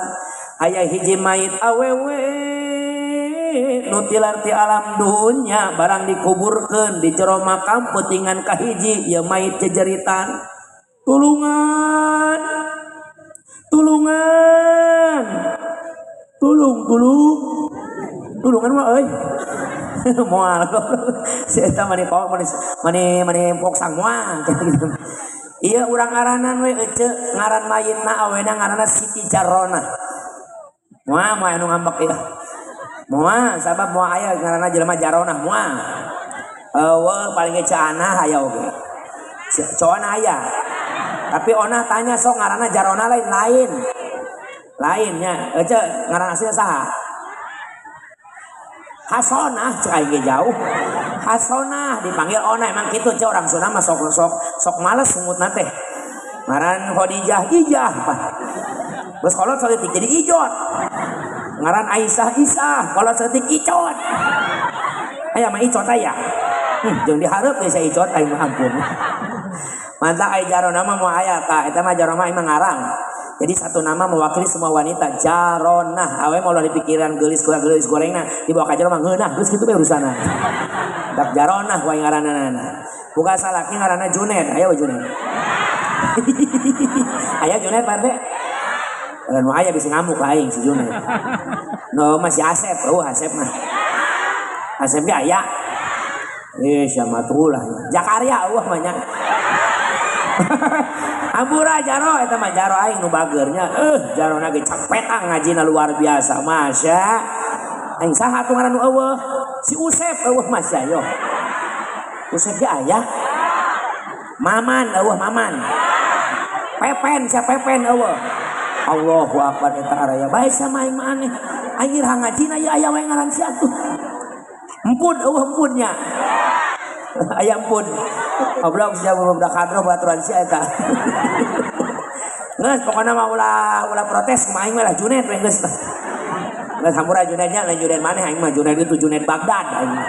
Aya hiji mayit awewe nu tilar ti alam dunya barang dikuburkeun di jero makam peutingan kahiji ieu mayit jejeritan. Tulungan, tulungan, tulung, tulung, tulungan mah euy. Moal si eta mani kok mani mani mani poksang moal. Ieu urang ngaranan we ece ngaran mayitna awena ngaranna Siti Jarona. Moal moal anu ngambek ieu. Moal sabab moal aya ngaranna jelema Jaronah moal. Eueuh paling ge Anah aya oge. Coana aya. Tapi onah tanya sok ngaranna Jarona lain lain. Lainnya, ece ngaran aslinya saha? Hasonah cek aing ge jauh. Hasonah dipanggil onah emang kitu ce orang Sunda mah sok sok sok males sungutna teh. Ngaran Khadijah Ijah pak. Geus kolot saeutik jadi ijot. Ngaran Aisyah Isah, kolot saeutik icot. Aya mah icot aya. Jeung dihareup ge sia icot aing mah ampun. Mantap ai Jarona mah moal aya ka eta mah Jarona emang ngarang. Jadi satu nama mewakili semua wanita. Jaronah. Awe mau di pikiran geulis geulis gorengna dibawa ka jero mah ngeunah geus kitu we urusanna. Dak Jaronah wae ngaranna. Buka salaki ngaranna Junet. Aya we Junet. Aya Junet Pak RT. Dan nu aya bisa ngamuk aing si Junet. No masih Asep, oh Asep mah. Asep ge aya. Eh siapa tuh lah. Jakaria eueuh banyak. Ampura jaro eta mah jaro aing nu bageurnya. Jarona ge cak petang ngajina luar biasa. Masya. Aing saha tuh ngaran nu eueuh? Si Usep eueuh masya yo. Usep ge aya. Maman eueuh Maman. Pepen sia Pepen eueuh. Allahu akbar eta araya bae sama aing mah aneh. Aing ira ngajina ieu aya we ngaran sia tuh. Empun eueuh empunnya. Aya empun. Goblok sia budak hadroh baturan sia eta. Geus pokona mah ulah ulah protes kumaha aing mah lah Junet we geus. Geus hampura Junetnya lain Junet maneh aing mah Junet itu Junet Baghdad aing mah.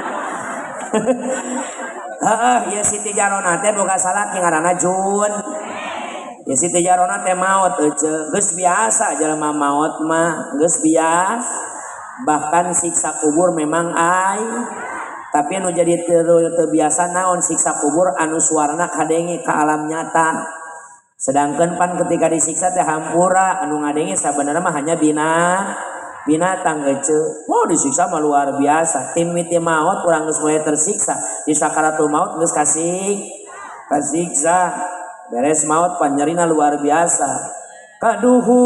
Heeh, ieu Siti Jarona teh boga salaki ngaranna Jun. Ya Siti Jarona teh maot ece. Geus biasa jelema maot mah, geus biasa. Bahkan siksa kubur memang ai. Tapi anu jadi teu biasa naon siksa kubur anu suarana kadenge ka alam nyata. Sedangkan pan ketika disiksa teh hampura anu ngadenge sabenerna mah hanya binatang ece. Wow disiksa mah luar biasa. Tim miti maot urang geus mulai tersiksa. Di sakaratul maut geus kasih kasiksa. Beres maut panyerina luar biasa. Kaduhung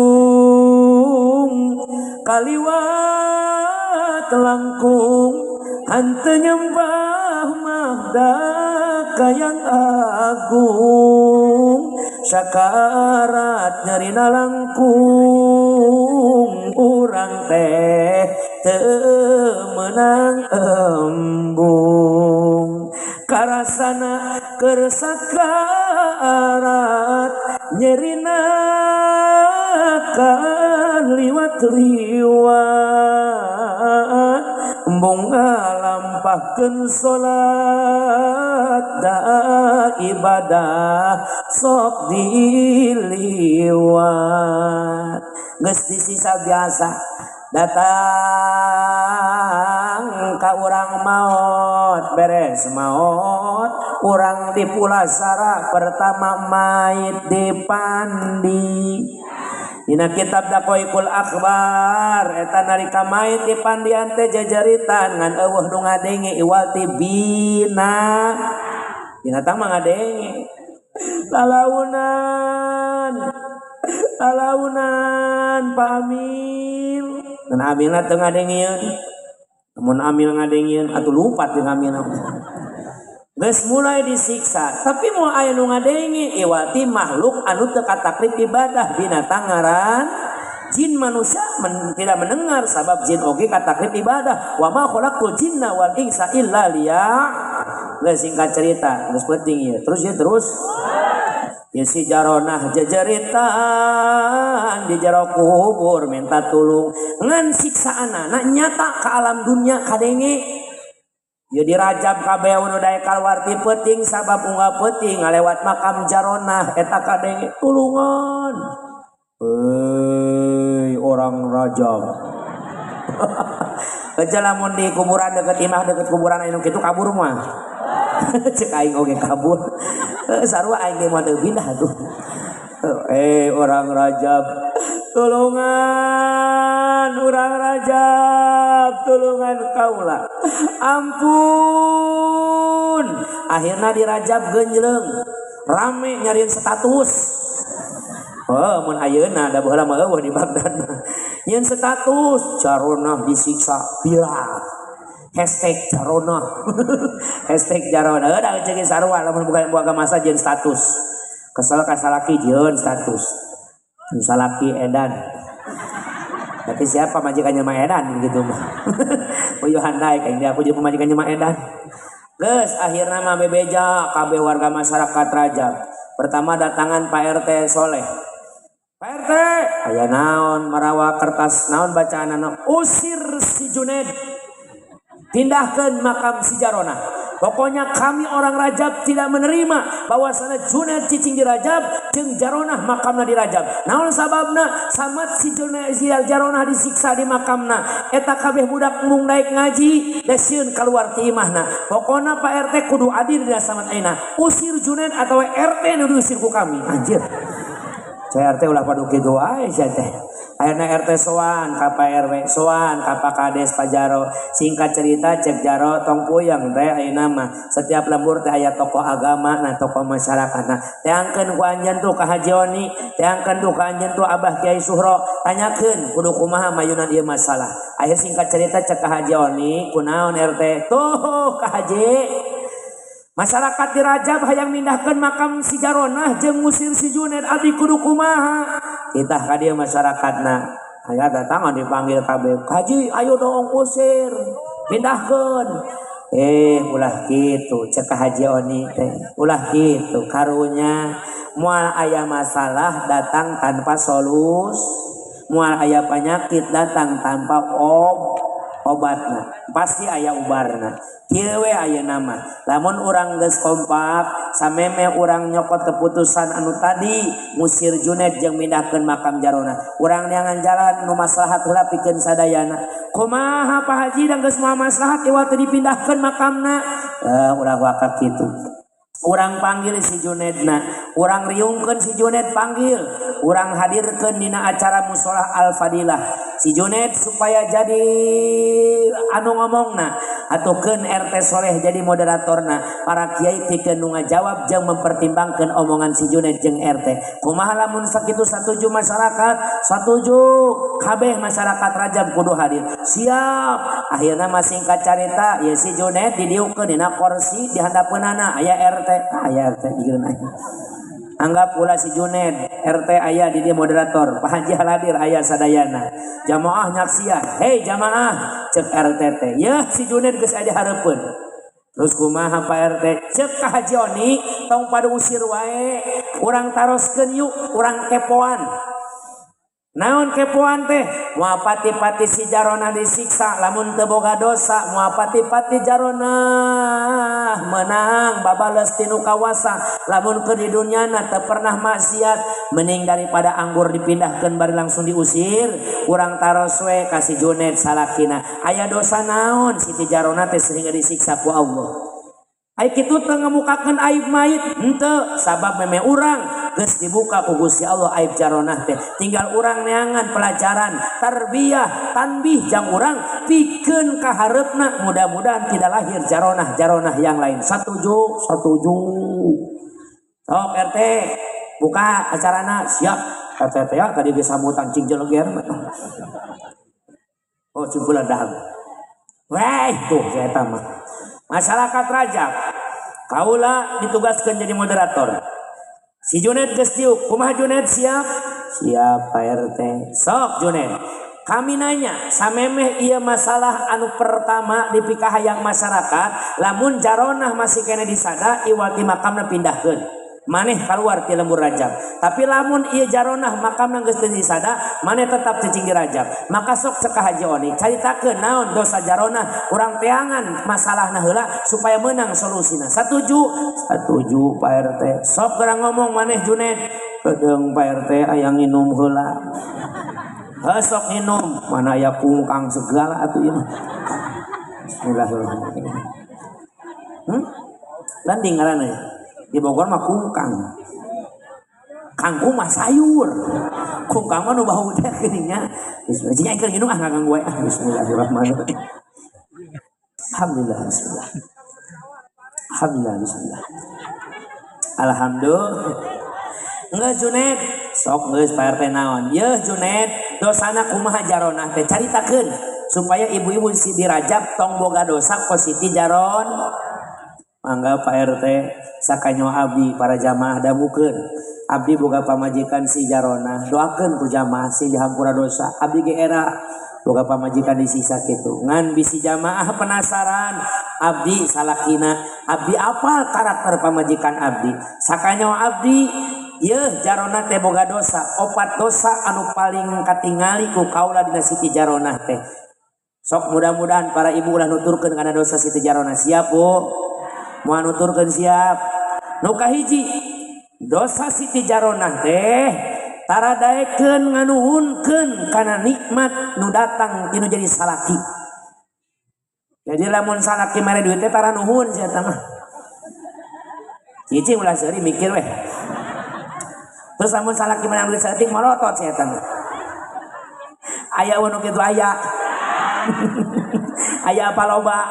kaliwat langkung henteu nyembah mahda kayang agung sakarat nyerina langkung urang teh teu meunang embung karasana keur sakarat nyerina kan liwat-liwat Embung ngalampahkeun salat da ibadah sok diliwat. Geus disisa biasa datang ka urang maot, beres maot urang dipulasara pertama mait dipandi. Dina kitab Daqaiqul Akhbar eta nalika mait dipandian teh jajaritan ngan eueuh nu ngadenge iwal ti bina. Binatang mah ngadenge. Lalaunan. Lalaunan Pak Amil. Dan Amilna teu ngadengieun. Mun Amil ngadengieun atuh lupat jeung Amilna. Geus mulai disiksa, tapi moal aya nu ngadenge iwati makhluk anu teu kataklif ibadah binatang ngaran jin manusia tidak mendengar sabab jin oge kataklif ibadah. Wa ma khalaqtul jinna wal insa illa liya. Geus singkat cerita, geus penting ieu. Terus ya terus. Ya si Jaronah jejeritan di jero kubur minta tulung ngan siksaanana nyata ke alam dunia kadenge. Ya dirajab kabeh nu daek kaluar ti peuting sabab unggal peuting ngalewat makam Jaronah eta kadenge tulungan. Euy orang Rajab. Keja lamun di kuburan deket imah deket kuburan anu kitu kabur mah. Cek aing oge kabur. Sarua aing ge moal teu pindah atuh. Orang Rajab tulungan, orang Rajab tulungan kaula. Ampun. Akhirna di Rajab genjleng. Rame nyariin status. Oh, mun ayeuna da baheula mah eueuh di Baghdad mah. Nyeun status Jaronah disiksa viral. Hashtag Jaronah. Hashtag Jaronah. Heuh da ceuk sarua lamun buka masa jeung status. Kesel ka salaki jeung status. Salaki edan. Tapi siapa majikannya mah edan gitu mah. Uyuh handai kayak dia aku jadi pemajikannya mah edan. Geus akhirna mah bebeja kabeh warga masyarakat Rajab. Pertama datangan Pak RT Soleh. Pak RT, aya naon marawa kertas naon bacaanana usir si Juned. Pindahkan makam si Jaronah. Pokoknya kami orang Rajab tidak menerima bahwasana Juned cicing di Rajab jeung Jaronah makamna di Rajab. Naon sababna? Samat si Juned si Jaronah disiksa di makamna. Eta kabeh budak mung naik ngaji da sieun kaluar ti imahna. Pokona Pak RT kudu adil dina samat ayeuna. Usir Juned atawa RT nu diusir ku kami. Anjir. Saya RT ulah padu kitu wae sia teh. Ayeuna RT soan ka Pak RW, soan ka Pak Kades Pak Jaro. Singkat cerita cek Jaro tong puyeng teh ayeuna mah. Setiap lembur teh aya tokoh agama, nah tokoh masyarakat. Nah, teangkeun ku anjeun tuh ka Haji Oni, teangkeun tuh ka anjeun tuh Abah Kiai Suhro. Tanyakeun kudu kumaha mayunan ieu masalah. Akhir singkat cerita cek ka Haji Oni, kunaon RT? Tuh ka Haji. Masyarakat di Rajab hayang mindahkeun makam si Jaronah jeung ngusir si Juned abdi kudu kumaha. Titah ka dieu masyarakatna. Aya datangan dipanggil kabeh. Haji ayo dong usir, pindahkeun. Ulah kitu cek ka Haji Oni teh. Ulah kitu karunya moal aya masalah datang tanpa solus, moal aya penyakit datang tanpa obatna. Pasti aya ubarna. Kieu we ayeuna mah. Lamun urang geus kompak, sameme urang nyokot keputusan anu tadi ngusir Juned jeung mindahkeun makam Jarona. Urang neangan jalan nu maslahat heula pikeun sadayana. Kumaha Pak Haji da geus moal maslahat iwal teu dipindahkeun makamna? Ulah waka kitu. Urang panggil si Junedna, urang riungkeun si Juned panggil, urang hadirkeun dina acara musola Al-Fadilah. Si Juned supaya jadi anu ngomongna, atukeun RT Soleh jadi moderatorna, para kiai pikeun nu ngajawab jeung mempertimbangkeun omongan si Juned jeung RT. Kumaha lamun sakitu satuju masyarakat, satuju kabeh masyarakat Rajab kudu hadir. Siap. Akhirna mah singkat carita, ya si Juned didiukeun dina kursi di handapeunana aya RT, aya RT geureun aing. Anggap pula si Juned RT aya di dia moderator, Pak Haji Haladir aya sadayana. Jamaah nyaksian, hei jamaah, cek RT teh. Yeuh si Juned geus aya hareupeun. Terus kumaha Pak RT? Cek ka Haji Oni, tong pada usir wae. Urang taroskeun yuk, urang kepoan. Naon kepoan teh? Moal pati-pati si Jaronah disiksa lamun teu boga dosa, moal pati-pati Jaronah menang babales tinu kawasa lamun keur di dunyana teu pernah maksiat. Mending daripada anggur dipindahkeun bari langsung diusir, urang taros we ka si Junet salakina. Aya dosa naon Siti Jaronah teh sehingga disiksa ku Allah? Ai kitu teu ngamukakeun aib mayit henteu, sabab meme urang geus dibuka ku Gusti Allah aib Jaronah teh. Tinggal urang neangan pelajaran tarbiyah tanbih jang urang pikeun ka hareupna, mudah-mudahan tidak lahir jaronah-jaronah yang lain. Satuju, satuju. Sok RT buka acarana, siap RT teh ya, tadi disambutan cing jeleger. Oh cing dahag. Weh tuh saya mah. Masyarakat Rajab, kaula ditugaskan jadi moderator. Si Junet geus diuk, kumaha Junet siap? Siap Pak RT. Sok Junet. Kami nanya, samemeh ieu masalah anu pertama dipikahayang masyarakat, lamun Jaronah masih kene disada, iwati makamna pindahkeun. Maneh keluar ti lembur Rajab. Tapi lamun ieu Jaronah makamna geus teu disada, maneh tetap cicing di Rajab. Maka sok cek ka Haji Oni, caritakeun naon dosa Jaronah, urang teangan masalahna heula supaya menang solusina. Satuju? Satuju Pak RT. Sok geura ngomong maneh Junet. Kedeung Pak RT aya nginum heula. Heuh sok nginum, mana aya kungkang segala atuh ieu mah. Bismillahirrahmanirrahim. Landing ngaranna ya. Di Bogor mah kungkang. Kangkung mah sayur. Kungkang mah nu bau teh geuning nya. Bismillah. Cing keur nginum ah ngaganggu wae ah. Bismillahirrahmanirrahim. Alhamdulillah bismillah. Alhamdulillah bismillah. Alhamdulillah. Geus Junet, sok geus Pak RT naon. Yeuh Junet, dosana kumaha Jaronah teh caritakeun supaya ibu-ibu si di Rajab tong boga dosa kos Siti Jaron. Mangga Pak RT sakanyo abdi para jamaah damukeun. Abdi boga pamajikan si Jaronah, doakeun ku jamaah sing dihampura dosa. Abdi ge era boga pamajikan disiksa kitu. Ngan bisi jamaah penasaran, abdi salakina, abdi apal karakter pamajikan abdi. Sakanyo abdi yeuh Jaronah teh boga dosa, opat dosa anu paling katingali ku kaula dina Siti Jaronah teh. Sok mudah-mudahan para ibu ulah nuturkeun kana dosa Siti Jaronah. Siap Bu? Moal nuturkeun siap. Nu kahiji dosa Siti Jaronah teh tara daekeun nganuhunkeun kana nikmat nu datang tinu jadi salaki. Jadi lamun salaki mere duit teh tara nuhun sia eta mah. Cicing ulah seuri mikir weh. Terus lamun salaki menang duit saeutik molotot sia eta mah. Aya nu kitu aya. Aya apa loba?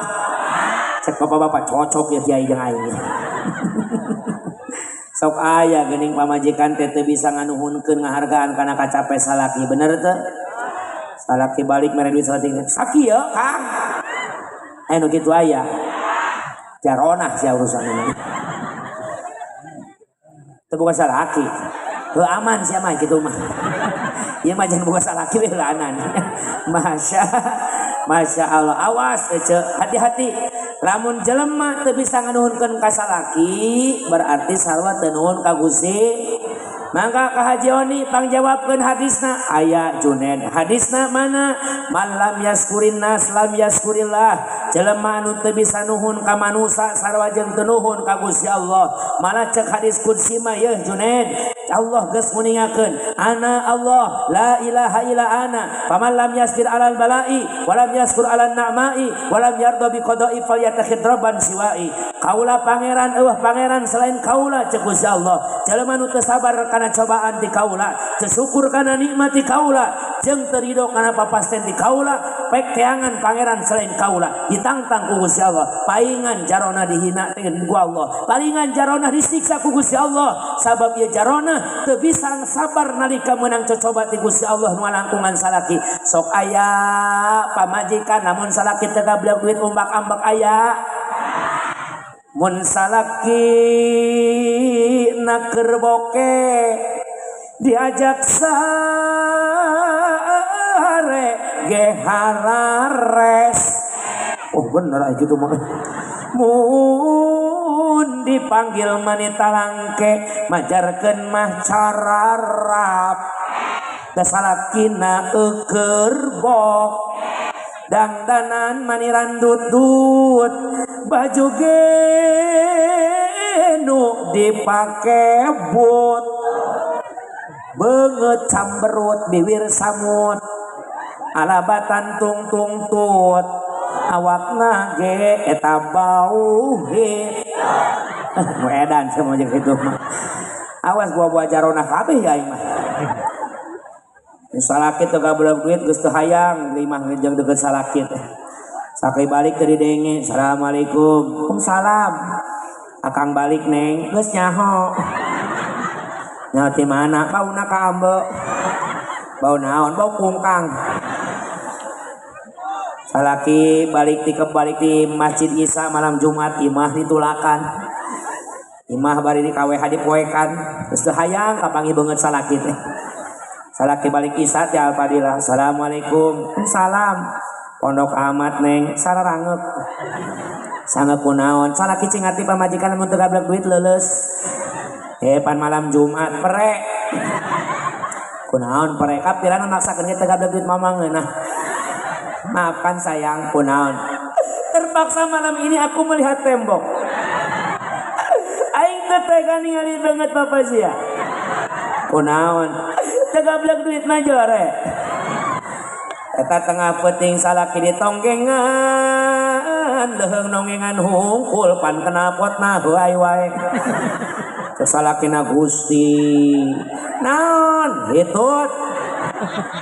Cek bapak-bapak cocok ya kiai jeung aing. Sok aya geuning pamajikan teh teu bisa nganuhunkeun ngahargaan kana kacape salaki, bener teu? Salaki balik mere duit saeutik. Sakieu Kang. Aya nu kitu aya. Jaronah sia urusanna. Teu boga salaki. Heuh aman sia mah kitu mah. Ieu mah jangan boga salaki we heulaanan. Masya Allah, awas ece, hati-hati. Lamun jelema teu bisa nganuhunkeun ka salaki, berarti sarua teu nuhun ka Gusti. Mangga ka Haji Oni pangjawabkeun hadisna. Aya Junaid. Hadisna mana? Man lam yaskurin nas lam yaskurillah. Jelema anu teu bisa nuhun ka manusa sarua jeung teu nuhun ka Gusti Allah. Malah cek hadis qudsi mah yeuh Junaid, Allah geus nguningakeun, ana Allah la ilaha illa ana, faman lam yasbir alal bala'i wa lam yaskur alal na'ma'i wa lam yarda bi qada'i falyattakhid rabban siwa'i. Kaula pangeran eueuh pangeran selain kaula cek Gusti Allah. Jelema nu teu sabar kana cobaan ti kaula, teu syukur kana nikmat ti kaula, jeung teu ridho kana papasten ti kaula, pek teangan pangeran selain kaula. Ditangtang ku Gusti Allah. Paingan jarona dihina teh ku Allah. Palingan jarona disiksa ku Gusti Allah. Sabab ieu jarona teu bisa sabar nalika meunang cocoba ti Gusti Allah nu langkungan salaki. Sok aya pamajikan namun salaki teu gablek duit umbak-ambek aya. Mun salaki naker boke diajak sare ge harares. Oh bener aja gitu mah. Mun dipanggil manita langke majarkeun mah cararap. Da salakina eukeur bok. Dangdanan maniran dut-dut, baju ge nu dipake but. Beungeut camberut biwir samut, alabatan tung tung tut, awakna ge eta bau hit. Nu edan sia mah jeung kitu mah. Awas buah-buah jarona kabeh ya aing mah. Salaki teu gablek duit geus teu hayang di imah jeung deukeut salaki teh. Sakali balik teu didenge, assalamualaikum. Waalaikumsalam. Akang balik neng, geus nyaho. Nyaho ti mana? Bauna ka ambe. Bau naon? Bau kungkang. Salaki balik ti balik di Masjid Isa malam Jumat, imah ditulakan. Imah bari di KWH dipoekan. Geus teu hayang kapanggih beungeut salaki teh. Salaki balik Isa ti Al-Fadilah. Assalamualaikum. Salam. Pondok amat neng, sararangeuk. Sangeuk kunaon? Salaki cing ati pamajikan mun teu gablek duit leuleus. Pan malam Jumat pere. Kunaon pere? Kapirana maksakeun ge teu gablek duit mamang ngeunah. Maafkan sayang, kunaon? Terpaksa malam ini aku melihat tembok. Aing teu tega ningali beungeut bapa sia. Kunaon? Teu gablek duit mah jore. Eta tengah peuting salaki ditonggengan, leuheung nongengan hungkul pan knalpotna heuay wae. Salakina Gusti. Naon? Hitut.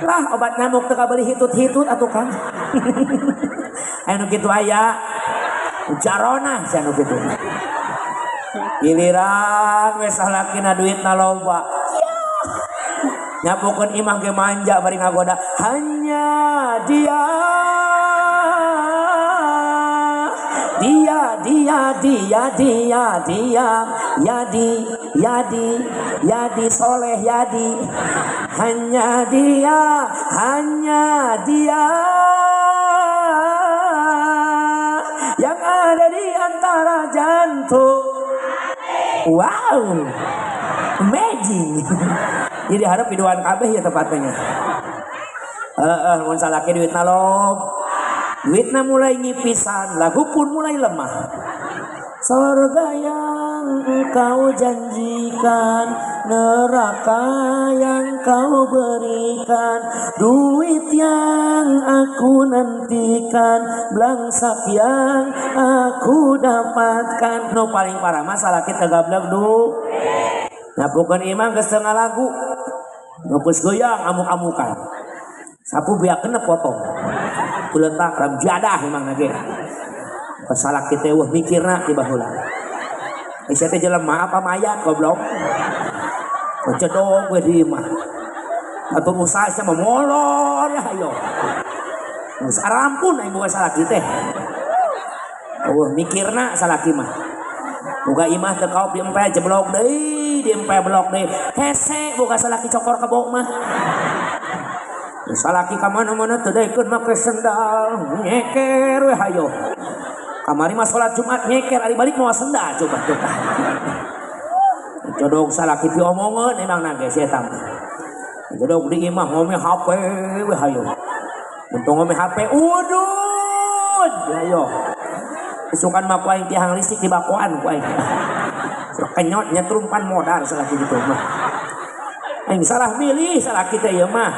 Lah obat nyamuk teu kabeli hitut-hitut atuh Kang. Aya nu kitu aya. Jarona sia nu kitu. Giliran we salakina duitna loba. Nyapukeun imah ge manja bari ngagoda. Hanya dia, dia, dia, dia, dia, dia, yadi, yadi, yadi soleh yadi. Hanya dia, hanya dia yang ada di antara jantung. Wow, amazing. Jadi harap piduan kabeh ya tepatnya. Heeh, mun salaki duitna lob. Duitna mulai ngipisan, lagu pun mulai lemah. Surga yang engkau janjikan, neraka yang kau berikan, duit yang aku nantikan, belangsak yang aku dapatkan. Nu paling parah masalah kita gablek du. Nyapukeun imah geus teu ngalagu. Geus goyang amuk-amukan. Sapu biak kena potong. Kuletak ram jadah emang ge. Salah kita wah mikirna ti baheula. Sia teh jelema apa mayat goblok. Cedok we di imah. Atuh usaha sia mah molor ya ayo. Geus arampun aing boga salaki teh. Eueuh mikirna salaki mah. Boga imah teu kaop diempe jeblok deui, diempe blok deui. Hese boga salaki cokor kebok mah. Salaki ka mana-mana teu daekeun make sendal, nyeker we hayo. Kamari mah salat Jumat nyeker, ari balik moal sendal coba tuh. Jodog salaki pi omongeun emang na ge si eta mah. Jodog di imah ngome HP we hayo. Untung ngome HP udud hayo. Isukan mah ku aing tiang listrik di bakoan ku aing. Kenyot nyetrumpan modar salaki gitu mah. Aing salah milih salaki teh ieu mah.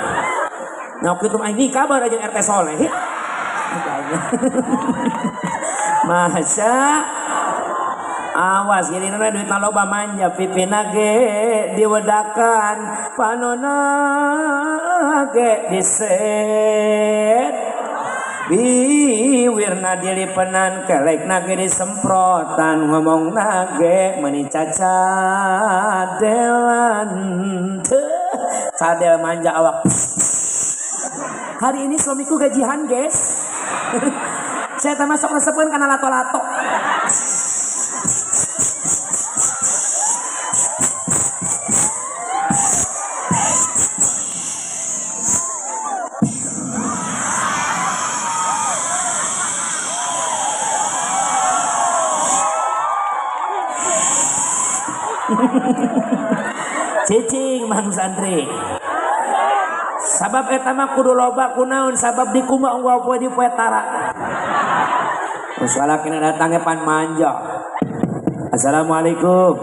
Nah kitu aing nikah bae jeung RT Soleh. Masa awas gini nana duit loba manja pipina ge diwedakan panona ge diset biwirna dilipenan kelekna ge disemprotan ngomongna ge meuni cacadelan cadel manja awak. Hari ini suamiku gajian guys. Saya termasuk resepeun karena lato-lato. Cicing Mang Santri. Sabab eta mah kudu loba kunaon sabab dikumbah unggal poe di poe tara. Salakina datangnya pan manja. Assalamualaikum.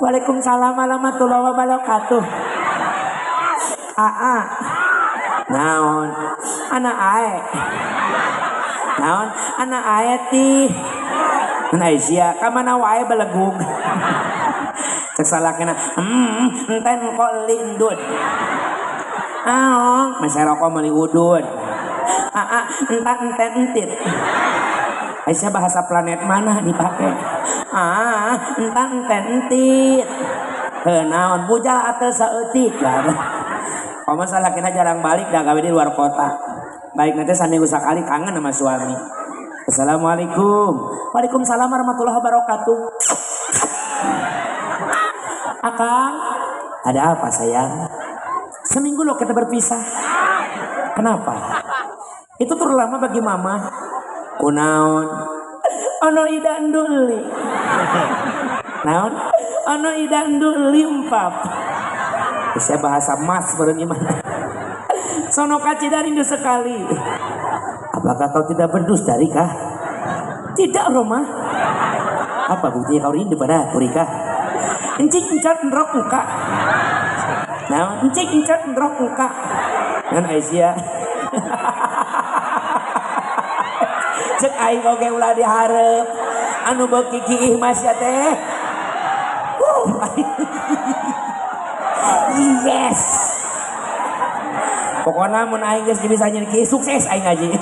Waalaikumsalam warahmatullahi wabarakatuh. Aa. Naon? Anak ae. Naon? Anak ae tih. Nah Aisyah, ka mana wae belegug. Cek salakina, enten kok lindun. Aong, masih rokok meuli udun. Aa, entan enten entit. Aisyah bahasa planet mana dipakai? Ah, entan enten entit. Heuh naon bujal ateu saeutik. Komo salakina jarang balik dah gawe di luar kota. Baik nanti saminggu sakali kangen sama suami. Assalamualaikum. Waalaikumsalam warahmatullahi wabarakatuh. Akang, ada apa sayang? Seminggu loh kita berpisah. Kenapa? Itu terlalu lama bagi mama. Kunaon? Ono ida nduli. Naon? Ono ida nduli empap. Saya bahasa mas baru gimana? Sono kacida rindu sekali. Apakah kau tidak berdusta, Rika? Tidak, Roma. Apa buktinya kau rindu pada aku, Rika? Encik encat nrok muka. Nah, encik encat nrok muka. Dan Aisyah. Cek aing oge ulah diharep. Anu beuki kiih mas ya teh. Yes. Pokoknya mun aing geus bisa nyeun kiih sukses aing ngaji.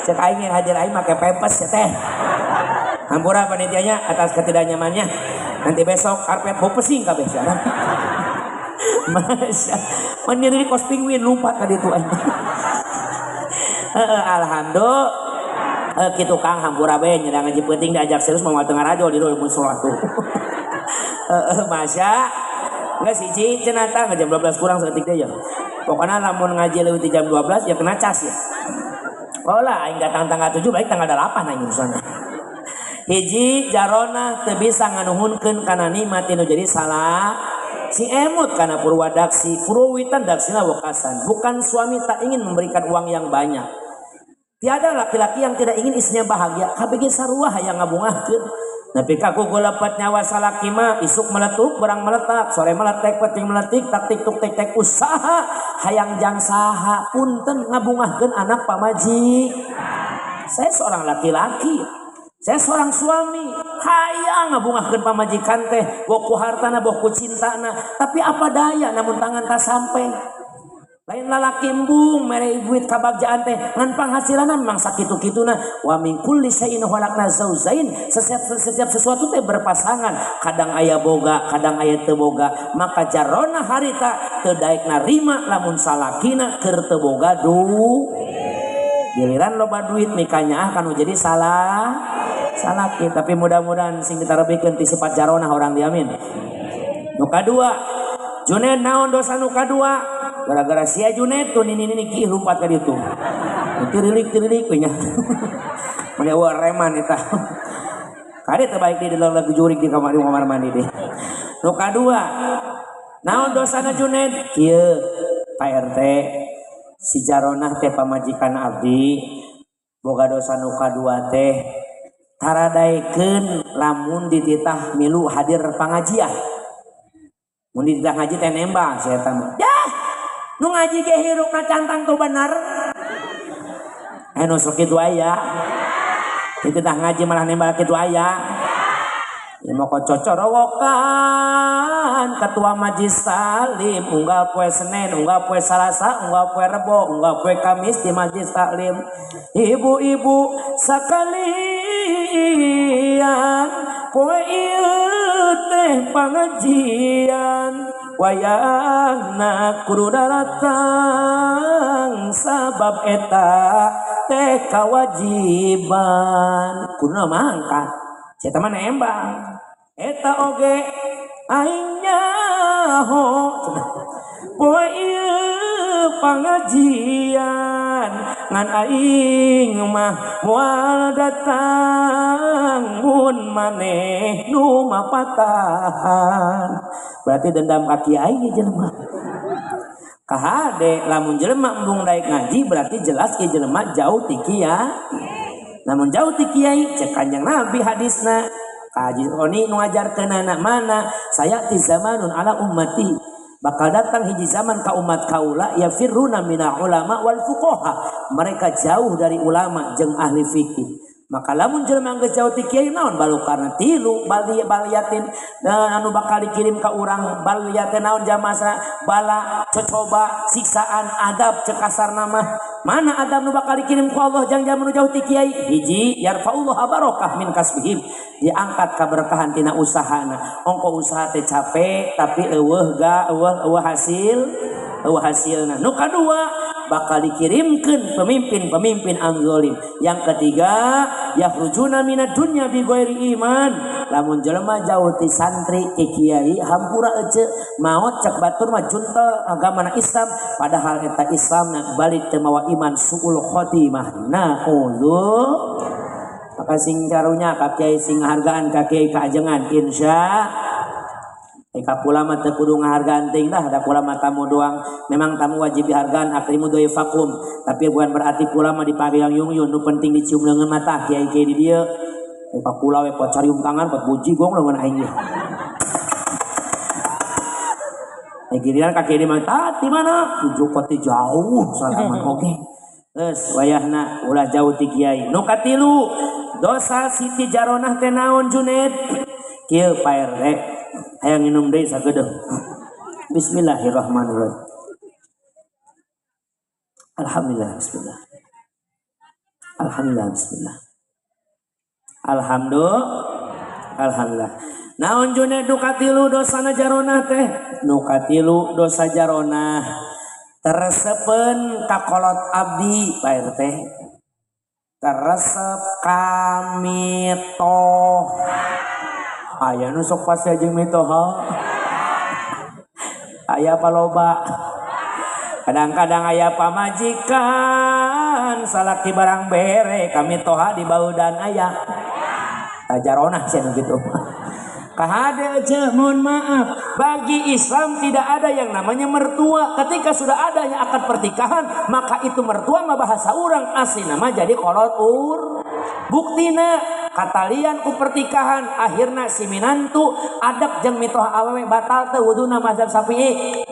Cek aing yang hadir aing make pempes ya teh. Hampura panitianya atas ketidaknyamannya. Nanti besok karpet bau pesing kabeh sia. Masya. Mandiri di kos pingwin lompat ka ditu aing. Heeh, alhamdulillah. Kitu Kang hampura bae nyedang ngaji peuting diajak serius moal teu ngarajo di mun sholat tuh. Heeh, masya. Geus hiji cenah tah jam 12 kurang saeutik deui ya. Pokona lamun ngaji leuwih ti jam 12 ya kena cas ya. Oh lah aing datang tanggal 7 balik tanggal 8 aing urusan. Hiji jarona teu bisa nganuhunkeun kana nikmat nu jadi salah. Si emut kana purwadaksi, purwitan daksina wekasan. Bukan suami tak ingin memberikan uang yang banyak. Tiada laki-laki yang tidak ingin istrinya bahagia. KBG sarua hayang ngabungahkeun. Nepi ka kugulepet nyawa salaki mah isuk meletuk, berang meletak, sore meletek, peting meletik, taktik tuk tek tek usaha hayang jang saha punten ngabungahkeun anak pamaji. Saya seorang laki-laki. Saya seorang suami, hayang ngabungahkeun pamajikan teh, boh ku hartana, boh ku cintana, tapi apa daya namun tangan tak sampai. Lain lalaki embung mere duit kabagjaan teh, ngan panghasilanna memang sakitu-kituna. Wa min kulli syai'in khalaqna zaujain. Setiap sesuatu teh berpasangan, kadang aya boga, kadang aya teu boga. Maka jarona harita teu daek narima lamun salakina keur teu boga du. Giliran loba duit nikahnya ah kanu jadi salah. Salaki, tapi mudah-mudahan sing ditarebikeun ti sifat jaronah orang diamin. Nu kadua, Junaid naon dosa nu kadua? Gara-gara sia Junaid tuh nini nini kieu lumpat ka ditu. Tirilik-tirilik we nya. Mun eueuh reman eta. Kade teu baik di lagu jurig di kamar mandi deh. Nu kadua, naon dosana Junaid? Kieu Pak RT si jaronah teh pamajikan abdi boga dosa nu kadua teh taradaikeun lamun dititah milu hadir pangajian. Mun dititah ngaji teh nembang si eta mah. Yah, nu ngaji ge hirupna cantang tuh bener. Nu sok kitu aya. Dititah ngaji malah nembak kitu aya. Ya moko cocorowokan ketua majlis taklim unggal poe Senin, unggal poe Salasa, unggal poe Rebo, unggal poe Kamis di majlis taklim. Ibu-ibu sakalian poe ieu teh pangajian wayahna kudu daratang sabab eta teh kawajiban. Kudu mangkat. Saya mah nembang. Eta oge aing nyaho poe ieu pangajian ngan aing mah moal datang mun maneh nu mapatahan. Berarti dendam ka kiai jelema. Kahade lamun jelema embung daek ngaji berarti jelas ieu jelema jauh ti kiai. Namun jauh ti kiai cek Kanjeng Nabi hadisna kaji oni nu ngajarkeunana mana sayati zamanun ala ummati bakal datang hiji zaman ka umat kaula yafirruna minal ulama wal fuqaha, mereka jauh dari ulama jeung ahli fikih. Maka lamun jelema geus jauh ti kiai naon balukarna tilu baliatin anu bakal dikirim ka urang baliatin naon jamasa bala cocoba siksaan adab cek kasarna mah. Mana adab nu bakal dikirim ku Allah jang jalma nu jauh ti kiai? Hiji yarfa'ullah barokah min kasbihim, diangkat kaberkahan tina usahana. Ongko usaha teh capek tapi eueuh ga eueuh eueuh hasil, eueuh hasilna. Nu kadua bakal dikirimkeun pemimpin-pemimpin anu zalim. Yang ketiga yakhrujuna minad dunya bi ghairi iman. Lamun jelema jauh ti santri ti kiai hampura ece maot cek batur mah juntel agamana Islam, padahal eta Islamna balik teu mawa iman suul khotimah. Na'udzu. Maka sing carunya ka kiai sing ngahargaan ka kiai kaajengan insya ka kula mah teu kudu ngahargaan teuing dah, da kula mah tamu doang. Memang tamu wajib dihargaan, akrimu dhaifakum. Tapi bukan berarti kula mah dipabeang yung-yung, nu penting dicium leungeun mata kiai-kiai di dieu. Ka kula we pot carium tangan, pot buji gong leungeun aing ieu. Giliran ka kiai mah tah ti mana? Tujuh pot jauh salaman oge. Geus wayahna ulah jauh ti kiai. Nu katilu dosa Siti Jaronah teh naon Juned? Kieu Pak RT. Hayang minum deui sagedeung. Bismillahirrahmanirrahim. Alhamdulillah bismillah. Alhamdulillah bismillah. Alhamdulillah. Alhamdulillah. Naon Juned nu katilu dosana Jaronah teh? Nu katilu dosa Jaronah teresepeun ka kolot abdi Pak RT. Teresep kami toh. Aya nu sok pasti jeung mitoha. Aya paloba. Kadang-kadang aya pamajikan salaki barang bere kami toha di baudan aya. Jaronah cenah gitu. Kahade aja mohon maaf, bagi Islam tidak ada yang namanya mertua. Ketika sudah adanya akad pernikahan, maka itu mertua mah bahasa urang asli nama jadi kolot ur. Buktina katalian ku pernikahan akhirna si minantu adab jeung mitoha awewe batal teu wuduna mazhab Syafi'i.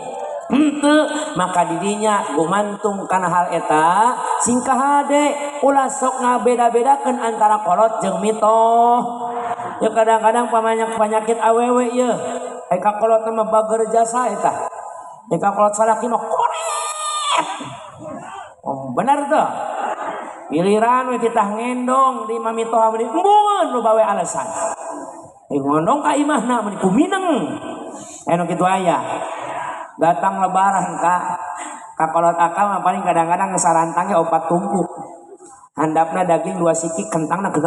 Henteu, maka didinya gumantung kana hal eta sing kahade ulah sok ngabeda-bedakeun antara kolot jeung mitoh. Ya kadang-kadang pamanyak penyakit awewe ieu ai ka kolot mah bager jasa eta. Ai ka kolot salaki mah koret. Oh, benar tuh. Giliran we titah ngendong di mamitoha meuni embungeun nu bawe alasan. Ai ngondong ka imahna meuni kumineng. Anu kitu aya. Datang lebaran ka ka kolot akal mah paling kadang-kadang sarantangnya 4 tumpuk. Handapna daging 2 siki, kentangna 16.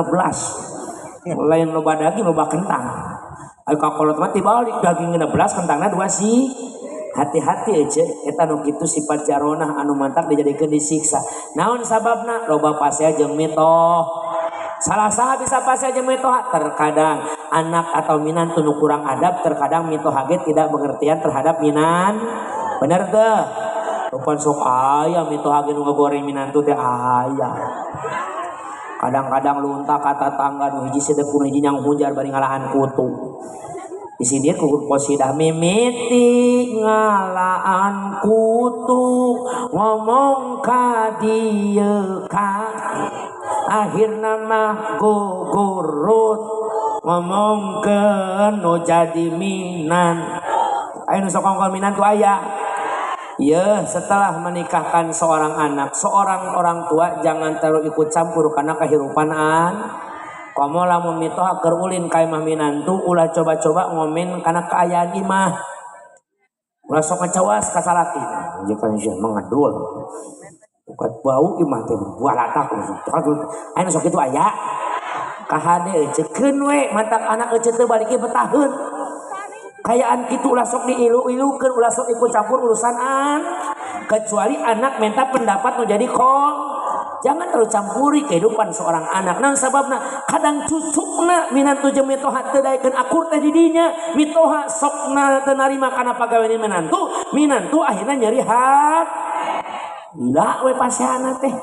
Lain loba daging loba kentang. Ai ka kolot mah tibalik daging 16 kentangna 2 si. Hati-hati ece eta nu kitu sifat jaronah anu mantak dijadikeun disiksa. Naon sababna? Loba pasea jeung mitoh. Salah saha bisa pasea jeung mitoh? Terkadang anak atau minantu nu kurang adab, terkadang mitoh ge tidak pengertian terhadap minan. Bener teu? Rupan sok aya mitoh ge nu ngagoreng minantu teh aya. Kadang-kadang lunta ka tatangga nu hiji sedep nu hiji nyang hujar bari ngalahan kutu. Di sini ku qasidah mimiti ngalaan kutu ngomong ka dieu ka akhirna mah gugurut ngomongkeun nu jadi minan. Aya nu sok ngomong minan tuh aya. Ya, setelah menikahkan seorang anak, seorang orang tua jangan terlalu ikut campur karena kehidupan an. Komo lamun mitoha keur ulin ka imah minantu ulah coba-coba ngomen kana kaayaan imah. Ulah sok ngacawas ka salaki. Jeung sia mengedul. Bukan bau imah teh balatak. Aya nu sok kitu aya. Kahade eucekeun we mantak anak ece teu balik ge betaheun. Kayaan kitu ulah sok diilu-ilukeun, ulah sok ikut campur urusan an. Kecuali anak minta pendapat nu jadi kol. Jangan terlalu campuri kehidupan seorang anak. Nah sababna kadang cucukna minantu jeung mitoha teu daekeun akur teh di dinya. Mitoha sokna teu narima kana pagawean minantu, Minantu akhirna nyeri hati. Gila we pasehana teh.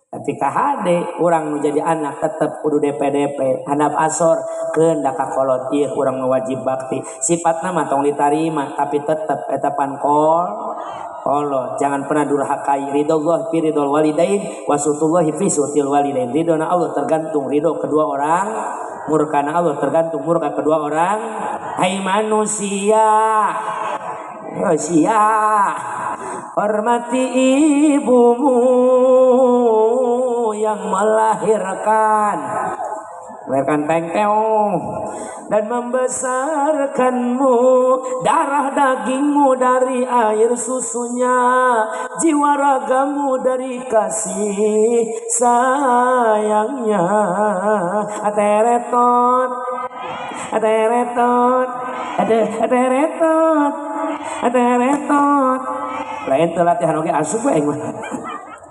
Tapi kahade urang nu jadi anak tetep kudu DP-DP handap asor keun da ka kolot ieu urang mah wajib bakti. Sifatna mah tong ditarima tapi tetep eta pan kolot. Jangan pernah durhakai. Ridallah fi ridol walidain wa sutullahi fi sutil walidain. Ridona Allah tergantung ridho kedua orang, murkana Allah tergantung murka kedua orang. Hai manusia, manusia, hormati ibumu yang melahirkan, melahirkan tengteo dan membesarkanmu, darah dagingmu dari air susunya, jiwa ragamu dari kasih sayangnya. Ateretot, ateretot, ateretot, ateretot. Lain teu latihan oge asup we aing mah.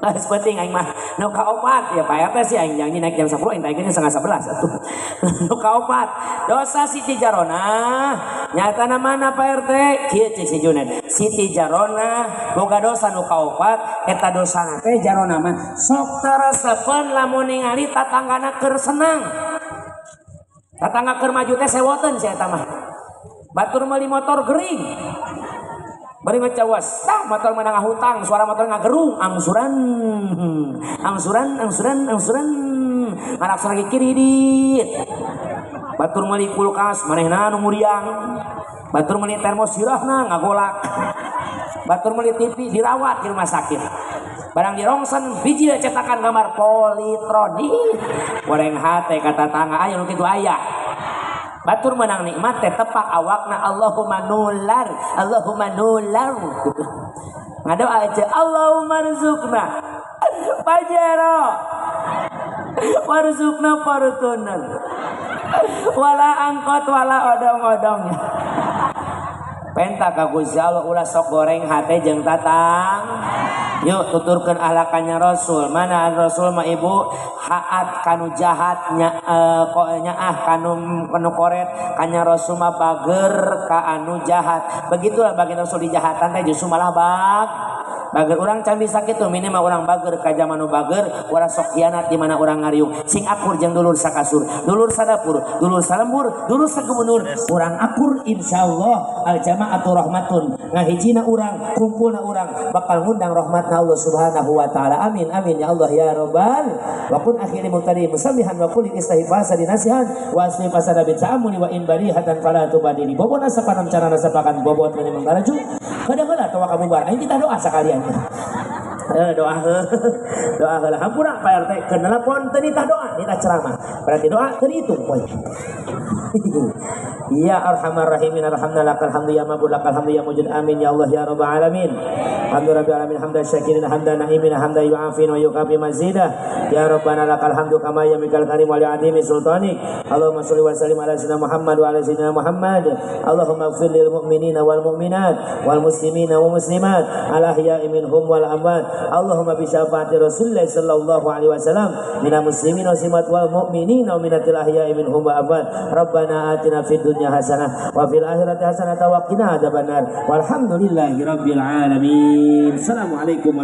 Geus penting aing mah. Nu kaopat ya Pak RT sih aing janji naik jam 10 aing taikeun 10:30 atuh. Nu kaopat dosa Siti Jarona nyatana mana Pak RT? Kieu cek si Junet. Siti Jarona boga dosa nu kaopat eta dosana teh Jarona mah sok teresepeun lamun ningali tatanggana keur senang. Tatangga keur maju teh sewoteun si eta mah. Batur meuli motor gering. Bari ngecawas, tah motor menang hutang, suara motor ngagerung, angsuran, angsuran, angsuran, angsuran, anak lagi kiridit. Batur meuli kulkas, manehna nu muriang. Batur meuli termos sirahna ngagolak. Batur meuli TV dirawat di rumah sakit. Barang dirongsen biji cetakan gambar Polytron. Ih, goreng hate kata tangga aya nu kitu aya. Batur menang nikmat teh tepak awakna Allahumma nular, Allahumma nular. Ngadoa aja Allahumma rzuqna Pajero, warzuqna Fortuner, wala angkot wala odong-odongnya. Penta ka Gusti Allah ulah sok goreng hate jeung tatang. Yuk tuturkeun ahlakannya Rasul. Mana Rasul mah ibu haat kanu jahat nya nyaah kanu kanu koret kanya Rasul mah bager ka anu jahat. Begitulah bagian Rasul di jahatan teh justru malah bager urang can bisa kitu minimal urang bager ka zaman nu bager ulah sok hianat di mana urang ngariung sing akur jeung dulur sakasur, dulur sadapur, dulur salembur, dulur sagubernur, urang akur insyaallah al jamaatu rahmatun. Ngahijina urang, kumpulna urang bakal ngundang rahmatna Allah Subhanahu wa taala. Amin amin ya Allah ya rabbal. Wa kun akhiri mutadi musamihan wa kulli istahi fasadi nasihan wa asli fasada bi ta'amuli wa in barihatan fala tubadili. Bobona sapanam carana sapakan bobot menyemang taraju. Kadang-kadang tawa kamu bar aing kita doa sekalian. Doa doa heula hampura Pak RT keur nelpon teu nitah doa nitah ceramah berarti doa teu dihitung poe. Ya arhamar rahimin arhamna lakal hamdu ya mabud lakal hamdu ya mujud amin ya Allah ya rabbal alamin. Hamdu rabbil alamin hamdan syakirin hamdan naimin hamdan yu'afin wa yukafi mazidah. Ya rabbana lakal hamdu kama yamikal karim wa li'azimi sultanik. Allahumma sholli wa sallim ala sayyidina Muhammad wa ala sayyidina Muhammad. Allahumma ighfir lil mu'minina wal mu'minat wal muslimina wal muslimat al ahya'i minhum wal amwat. Allahumma bi syafaati Rasulillah sallallahu alaihi wasallam minal muslimin wal muslimat wal mu'minina wa minatil ahya'i minhum wa amwat. Rabbana atina fid dunya hasanah wa fil akhirati hasanah wa qina adzabannar. Walhamdulillahi rabbil alamin. Assalamualaikum.